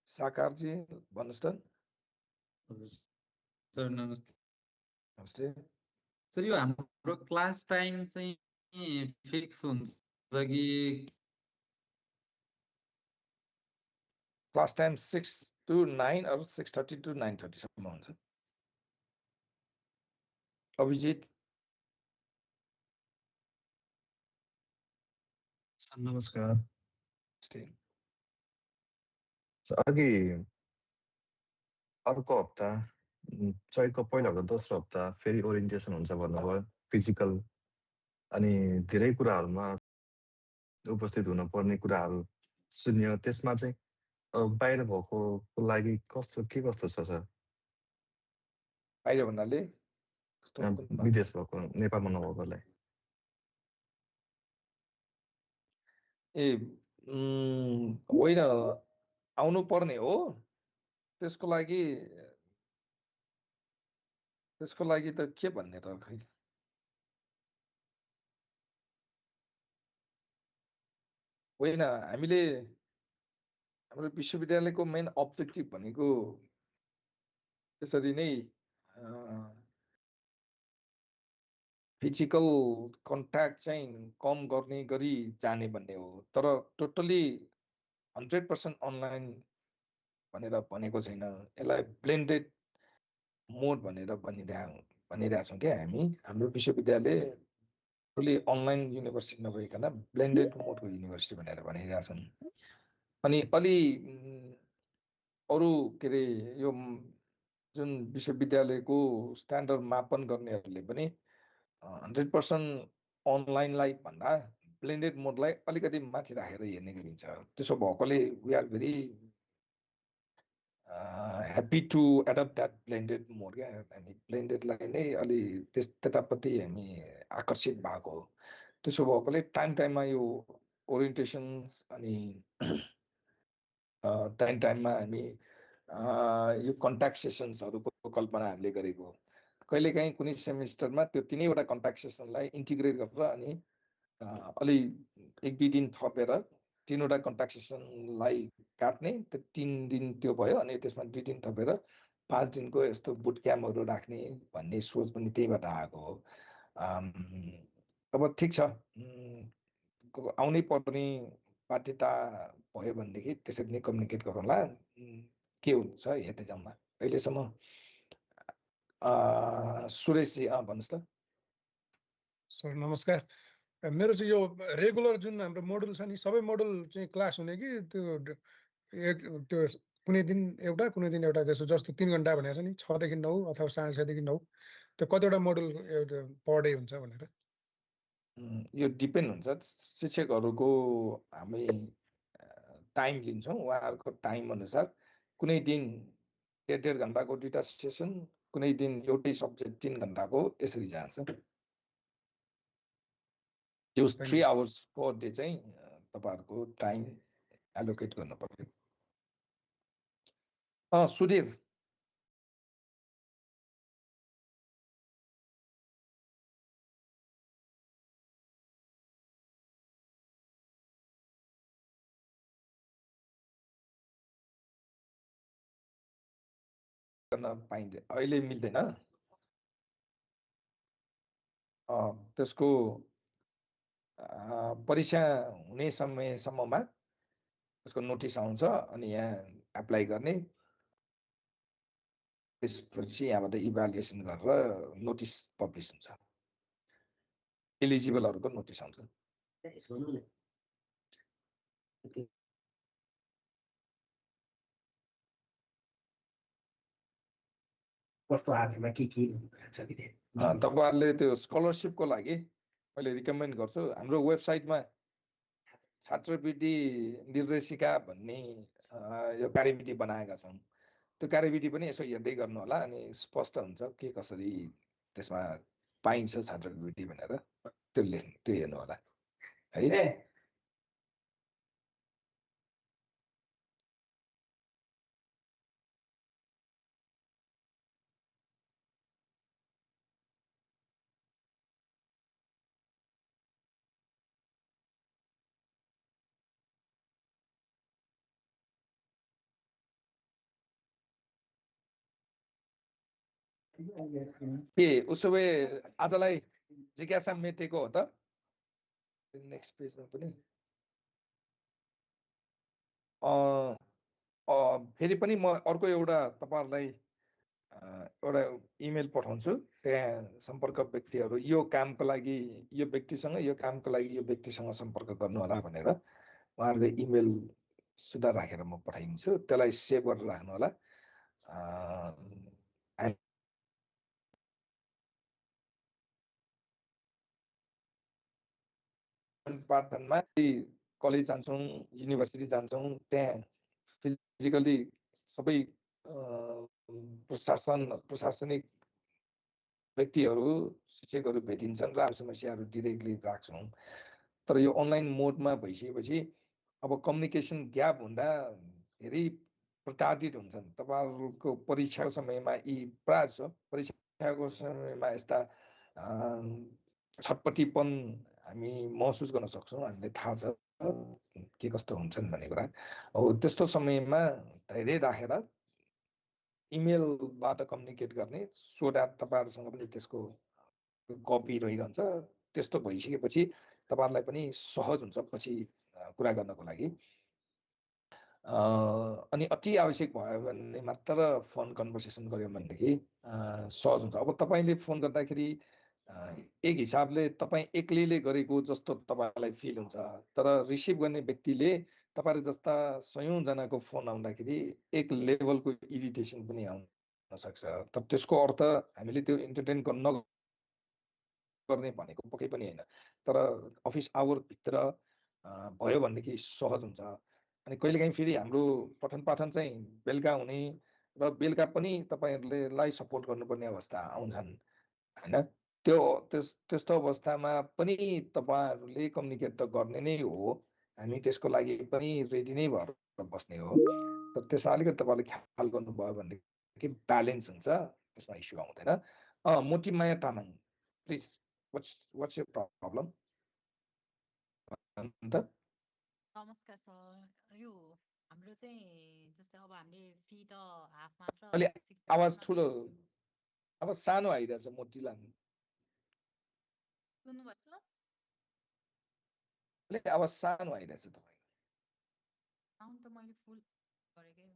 साकारजी भन्नुस् त। हजुर सर, नमस्ते। नमस्ते सर, यो हाम्रो क्लास टाइम चाहिँ फिक्स हुन्छ कि? क्लास टाइम 6 to 9 और 6:30 to 9:30 सम्म हुन्छ। अभिजित। नमस्कार। अघि अर्को हप्ता चैतको पहिलो हप्ता दोस्रो हप्ता फेरि ओरिएन्टेसन हुन्छ भन्नुभयो, फिजिकल अनि धेरै कुराहरूमा उपस्थित हुन पर्ने कुराहरू सुन्यो। त्यसमा चाहिँ बाहिर भएको लागि के कस्तो छ सर? बाहिर भन्नाले विदेश भएको, नेपालमा नभएकोलाई? ए होइन, आउनु पर्ने हो। त्यसको लागि त के भन्ने त खै। होइन, हामीले हाम्रो विश्वविद्यालयको मेन अब्जेक्टिभ भनेको त्यसरी नै फिजिकल कन्ट्याक्ट चाहिँ कम गर्ने गरी जाने भन्ने हो। तर टोटली 100% अनलाइन भनेर भनेको छैन। यसलाई ब्लेन्डेड मोड भनेर भनिरहेको छौँ क्या हामी। हाम्रो विश्वविद्यालय टोटली अनलाइन युनिभर्सिटी नभइकन ब्लेन्डेड मोडको युनिभर्सिटी भनेर भनिरहेको छौँ। अनि अलि अरू के अरे यो जुन विश्वविद्यालयको स्ट्यान्डर्ड मापन गर्नेहरूले पनि 100% अनलाइनलाई भन्दा ब्लेन्डेड मोडलाई अलिकति माथि राखेर हेर्ने गरिन्छ। त्यसो भएकोले we are very happy to adopt that blended mode क्या। हामी ब्लेन्डेडलाई नै अलि त्यतापट्टि हामी आकर्षित भएको हो। त्यसो भएकोले टाइममा यो ओरिएन्टेसन्स अनि टाइममा हामी यो कन्ट्याक्ट सेसन्सहरूको कल्पना हामीले गरेको। कहिलेकाहीँ कुनै सेमिस्टरमा त्यो 3वटा कन्ट्याक्ट सेसनलाई इन्टिग्रेट गरेर अनि अलि 1-2 दिन थपेर 3वटा कन्ट्याक्ट सेसनलाई काट्ने, 3 दिन त्यो भयो अनि त्यसमा 2 दिन थपेर 5 दिनको यस्तो बुट क्याम्पहरू राख्ने भन्ने सोच पनि त्यहीबाट आएको हो। अब ठिक छ, आउनै पर्ने बाध्यता भयो भनेदेखि त्यसरी नै कम्युनिकेट गरौँला। के हुन्छ हेर्दै जाउँला। अहिलेसम्म सुरेशजी भन्नुहोस् त। सर नमस्कार। मेरो चाहिँ यो रेगुलर जुन हाम्रो मोडुल छ नि, सबै मोडुल चाहिँ क्लास हुने कि त्यो कुनै दिन एउटा कुनै दिन एउटा, जस्तो 3 घन्टा भनेको छ नि, 6 देखि 9 अथवा 6:30 देखि 9, त्यो कतिवटा मोडुल पर डे हुन्छ भनेर? यो डिपेन्ड हुन्छ शिक्षकहरूको। हामी टाइम लिन्छौँ, उहाँहरूको टाइम अनुसार कुनै दिन 1.5 घन्टाको 2टा सेसन, कुनै दिन एउटै सब्जेक्ट 3 घन्टाको, यसरी जान्छ। त्यो 3 आवर्स पर डे चाहिँ तपाईहरुको टाइम एलोकेट गर्नु पर्यो। सुधीर गर्न पाइँदैन, अहिले मिल्दैन। त्यसको परीक्षा हुने समयसम्ममा त्यसको नोटिस आउँछ अनि यहाँ एप्लाई गर्ने, त्यसपछि यहाँबाट इभ्यालुएसन गरेर नोटिस पब्लिस हुन्छ, एलिजिबलहरुको नोटिस आउँछ। कस्तो आधारमा के छ कि तपाईहरुले त्यो स्कलरशिपको लागि मैले रिकमेन्ड गर्छु, हाम्रो वेबसाइटमा छात्रवृत्ति निर्देशिका भन्ने यो कार्यविधि बनाएका छौँ। त्यो कार्यविधि पनि यसो हेर्दै गर्नु होला, अनि स्पष्ट हुन्छ के कसरी त्यसमा पाइन्छ छात्रवृत्ति भनेर, त्यो हेर्नु होला है। के उसो भए आजलाई जिज्ञासा मेटेको हो त? नेक्स्ट पेजमा पनि फेरि पनि म अर्को एउटा तपाईहरुलाई एउटा इमेल पठाउँछु, त्यहाँ सम्पर्क व्यक्तिहरू यो कामको लागि यो व्यक्तिसँग, यो कामको लागि यो व्यक्तिसँग सम्पर्क गर्नु होला भनेर उहाँहरुको इमेल सुधा राखेर म पठाइदिन्छु, त्यसलाई सेभ गरेर राख्नु होला। पाठनमा कलेज जान्छौँ, युनिभर्सिटी जान्छौँ, त्यहाँ फिजिकली सबै प्रशासनिक व्यक्तिहरू, शिक्षकहरू भेटिन्छन् र समस्याहरू डिरेक्टली राख्छौँ। तर यो अनलाइन मोडमा भइसकेपछि अब कम्युनिकेसन ग्याप हुँदा धेरै प्रताडित हुन्छन्। तपाईहरुको परीक्षाको समयमा यी प्राय छ, परीक्षाको समयमा यस्ता छटपटीपन हामी महसुस गर्न सक्छौँ, हामीलाई थाहा छ के कस्तो हुन्छन् भन्ने कुरा। हो त्यस्तो समयमा धैर्य राखेर इमेलबाट कम्युनिकेट गर्ने, सो द्याट तपाईहरुसँग पनि त्यसको कपी रहिरहन्छ। त्यस्तो भइसकेपछि तपाईहरुलाई पनि सहज हुन्छ पछि कुरा गर्नको लागि। अनि अति आवश्यक भयो भने मात्र फोन कन्भर्सेसन गर्यो भनेदेखि सहज हुन्छ। अब तपाईले फोन गर्दाखेरि एक हिसाबले तपाई एक्लैले गरेको जस्तो तपाईलाई फिल हुन्छ, तर रिसिभ गर्ने व्यक्तिले तपाईहरु जस्ता सयौं जनाको फोन आउँदाखेरि एक लेभलको इरिटेसन पनि आउन सक्छ। तर त्यसको अर्थ हामीले त्यो एन्टरटेन गर्ने भनेको पक्कै पनि हैन, तर अफिस आवर भित्र भयो भनेदेखि सहज हुन्छ। अनि कहिलेकाहीँ फेरि हाम्रो पठन पाठन चाहिँ बेलुका हुने र बेलुका पनि तपाईहरुलाई सपोर्ट गर्नुपर्ने अवस्था आउँछन् हैन। त्यस्तो अवस्थामा पनि तपाईहरुले कम्युनिकेट त गर्ने नै हो, हामी त्यसको लागि पनि रेडी नै भएर बस्ने हो। तर त्यसमा अलिकति तपाईले ख्याल गर्नुभयो भनेदेखि ब्यालेन्स हुन्छ, त्यसमा इस्यु आउँदैन। Motimaya Tamang please, what's your problem? नमस्कार सर, यो हाम्रो चाहिँ जस्तै अब हामीले फी त हाफ मात्र अलि आवाज ठुलो, अब सानो आइरहेछ मोटिला। सुन्नुभयो सर? अलिक आवाज सानो आइरहेछ तपाईको। साउन्ड त मैले फुल गरेकै हो।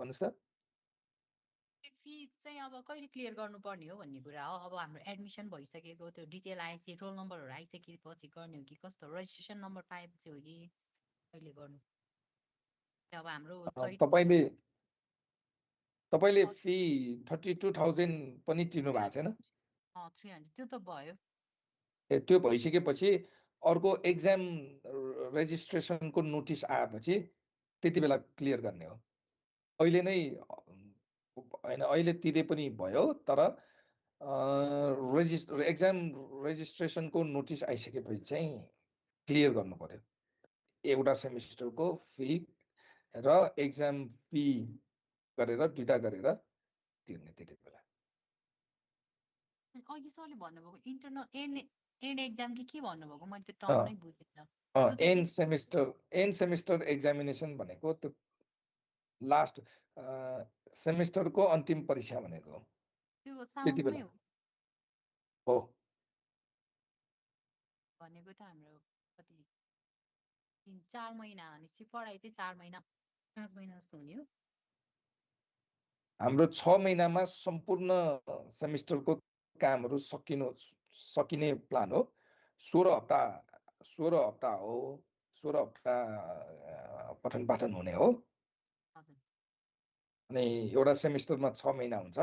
भन्नुस् त? फी चाहिँ अब कहिले क्लियर गर्नुपर्ने हो भन्ने कुरा हो। अब हाम्रो एडमिसन भइसकेको त्यो डिटेल आएपछि रोल नम्बरहरू आइसकेपछि गर्ने हो कि कस्तो, रेजिस्ट्रेसन नम्बर पाएपछि हो कि कहिले गर्नु? अब हाम्रो तपाईले फी 32,000 पनि तिर्नु भएको छैन? 300 त्यो त भयो। त्यो भइसकेपछि अर्को एक्जाम रेजिस्ट्रेसनको नोटिस आएपछि त्यति बेला क्लियर गर्ने हो। अहिले नै होइन अहिले तिरे पनि भयो तर एक्जाम रेजिस्ट्रेसनको नोटिस आइसकेपछि चाहिँ क्लियर गर्नु पर्यो एउटा सेमिस्टरको फी र एक्जाम फी गरेर दुईटा गरेर तिर्ने त्यति बेला अघि सरले भन्नुभएको इन्टरनल एन्ड एक्जाम कि के भन्नुभएको मैले त्यो टर्म नै बुझिनँ एन्ड सेमिस्टर एक्जामिनेसन भनेको त्यो लास्ट सेमिस्टरको अन्तिम परीक्षा भनेको त्यो त्यति साउन्डमै बेला हो भनेको त हाम्रो कति 4 महिना भनेपछि पढाइ चाहिँ 4 महिना 5 महिना जस्तो हुने हो हाम्रो 6 महिनामा सम्पूर्ण सेमिस्टरको कामहरू सकिने प्लान हो 16 हप्ता हो 16 हप्ता पठन पाठन हुने हो अनि एउटा सेमिस्टरमा 6 महिना हुन्छ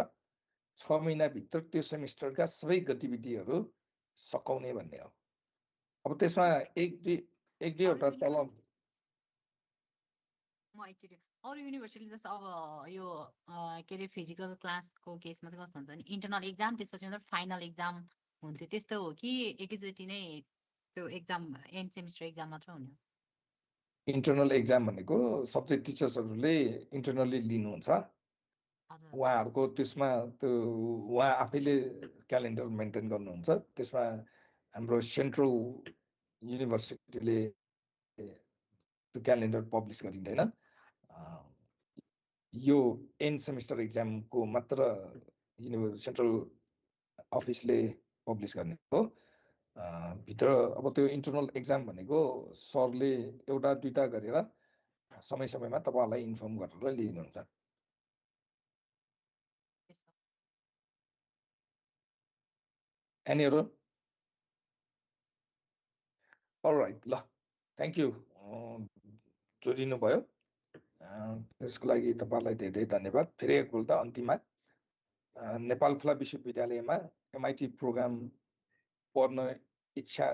6 महिनाभित्र त्यो सेमिस्टरका सबै गतिविधिहरू सकाउने भन्ने हो अब त्यसमा एक दुईवटा तल म एक्चुअली अरू युनिभर्सिटी जस्तो अब यो के अरे फिजिकल क्लासको केसमा चाहिँ कस्तो हुन्छ भने इन्टरनल एक्जाम त्यसपछि मात्र फाइनल एक्जाम हुन्थ्यो त्यस्तो हो कि एकैचोटि नै त्यो एक्जाम एन्ड सेमिस्टर एक्जाम मात्र हुने हो इन्टरनल एक्जाम भनेको सब्जेक्ट टिचर्सहरूले इन्टरनली लिनुहुन्छ उहाँहरूको त्यसमा त्यो उहाँ आफैले क्यालेन्डर मेन्टेन गर्नुहुन्छ त्यसमा हाम्रो सेन्ट्रल युनिभर्सिटीले त्यो क्यालेन्डर पब्लिस गरिँदैन यो एन्ड सेमिस्टर एक्जामको मात्र सेन्ट्रल अफिसले पब्लिस गर्ने हो भित्र अब त्यो इन्टरनल एक्जाम भनेको सरले एउटा दुईटा गरेर समय समयमा तपाईँहरूलाई इन्फर्म गरेर लिनुहुन्छ Any other? All right, ल थ्याङ्क यू जोडिनु भयो त्यसको लागि तपाईँलाई धेरै धन्यवाद फेरि एकपल्ट अन्तिममा नेपाल खुला विश्वविद्यालयमा MIT प्रोग्राम पढ्न इच्छा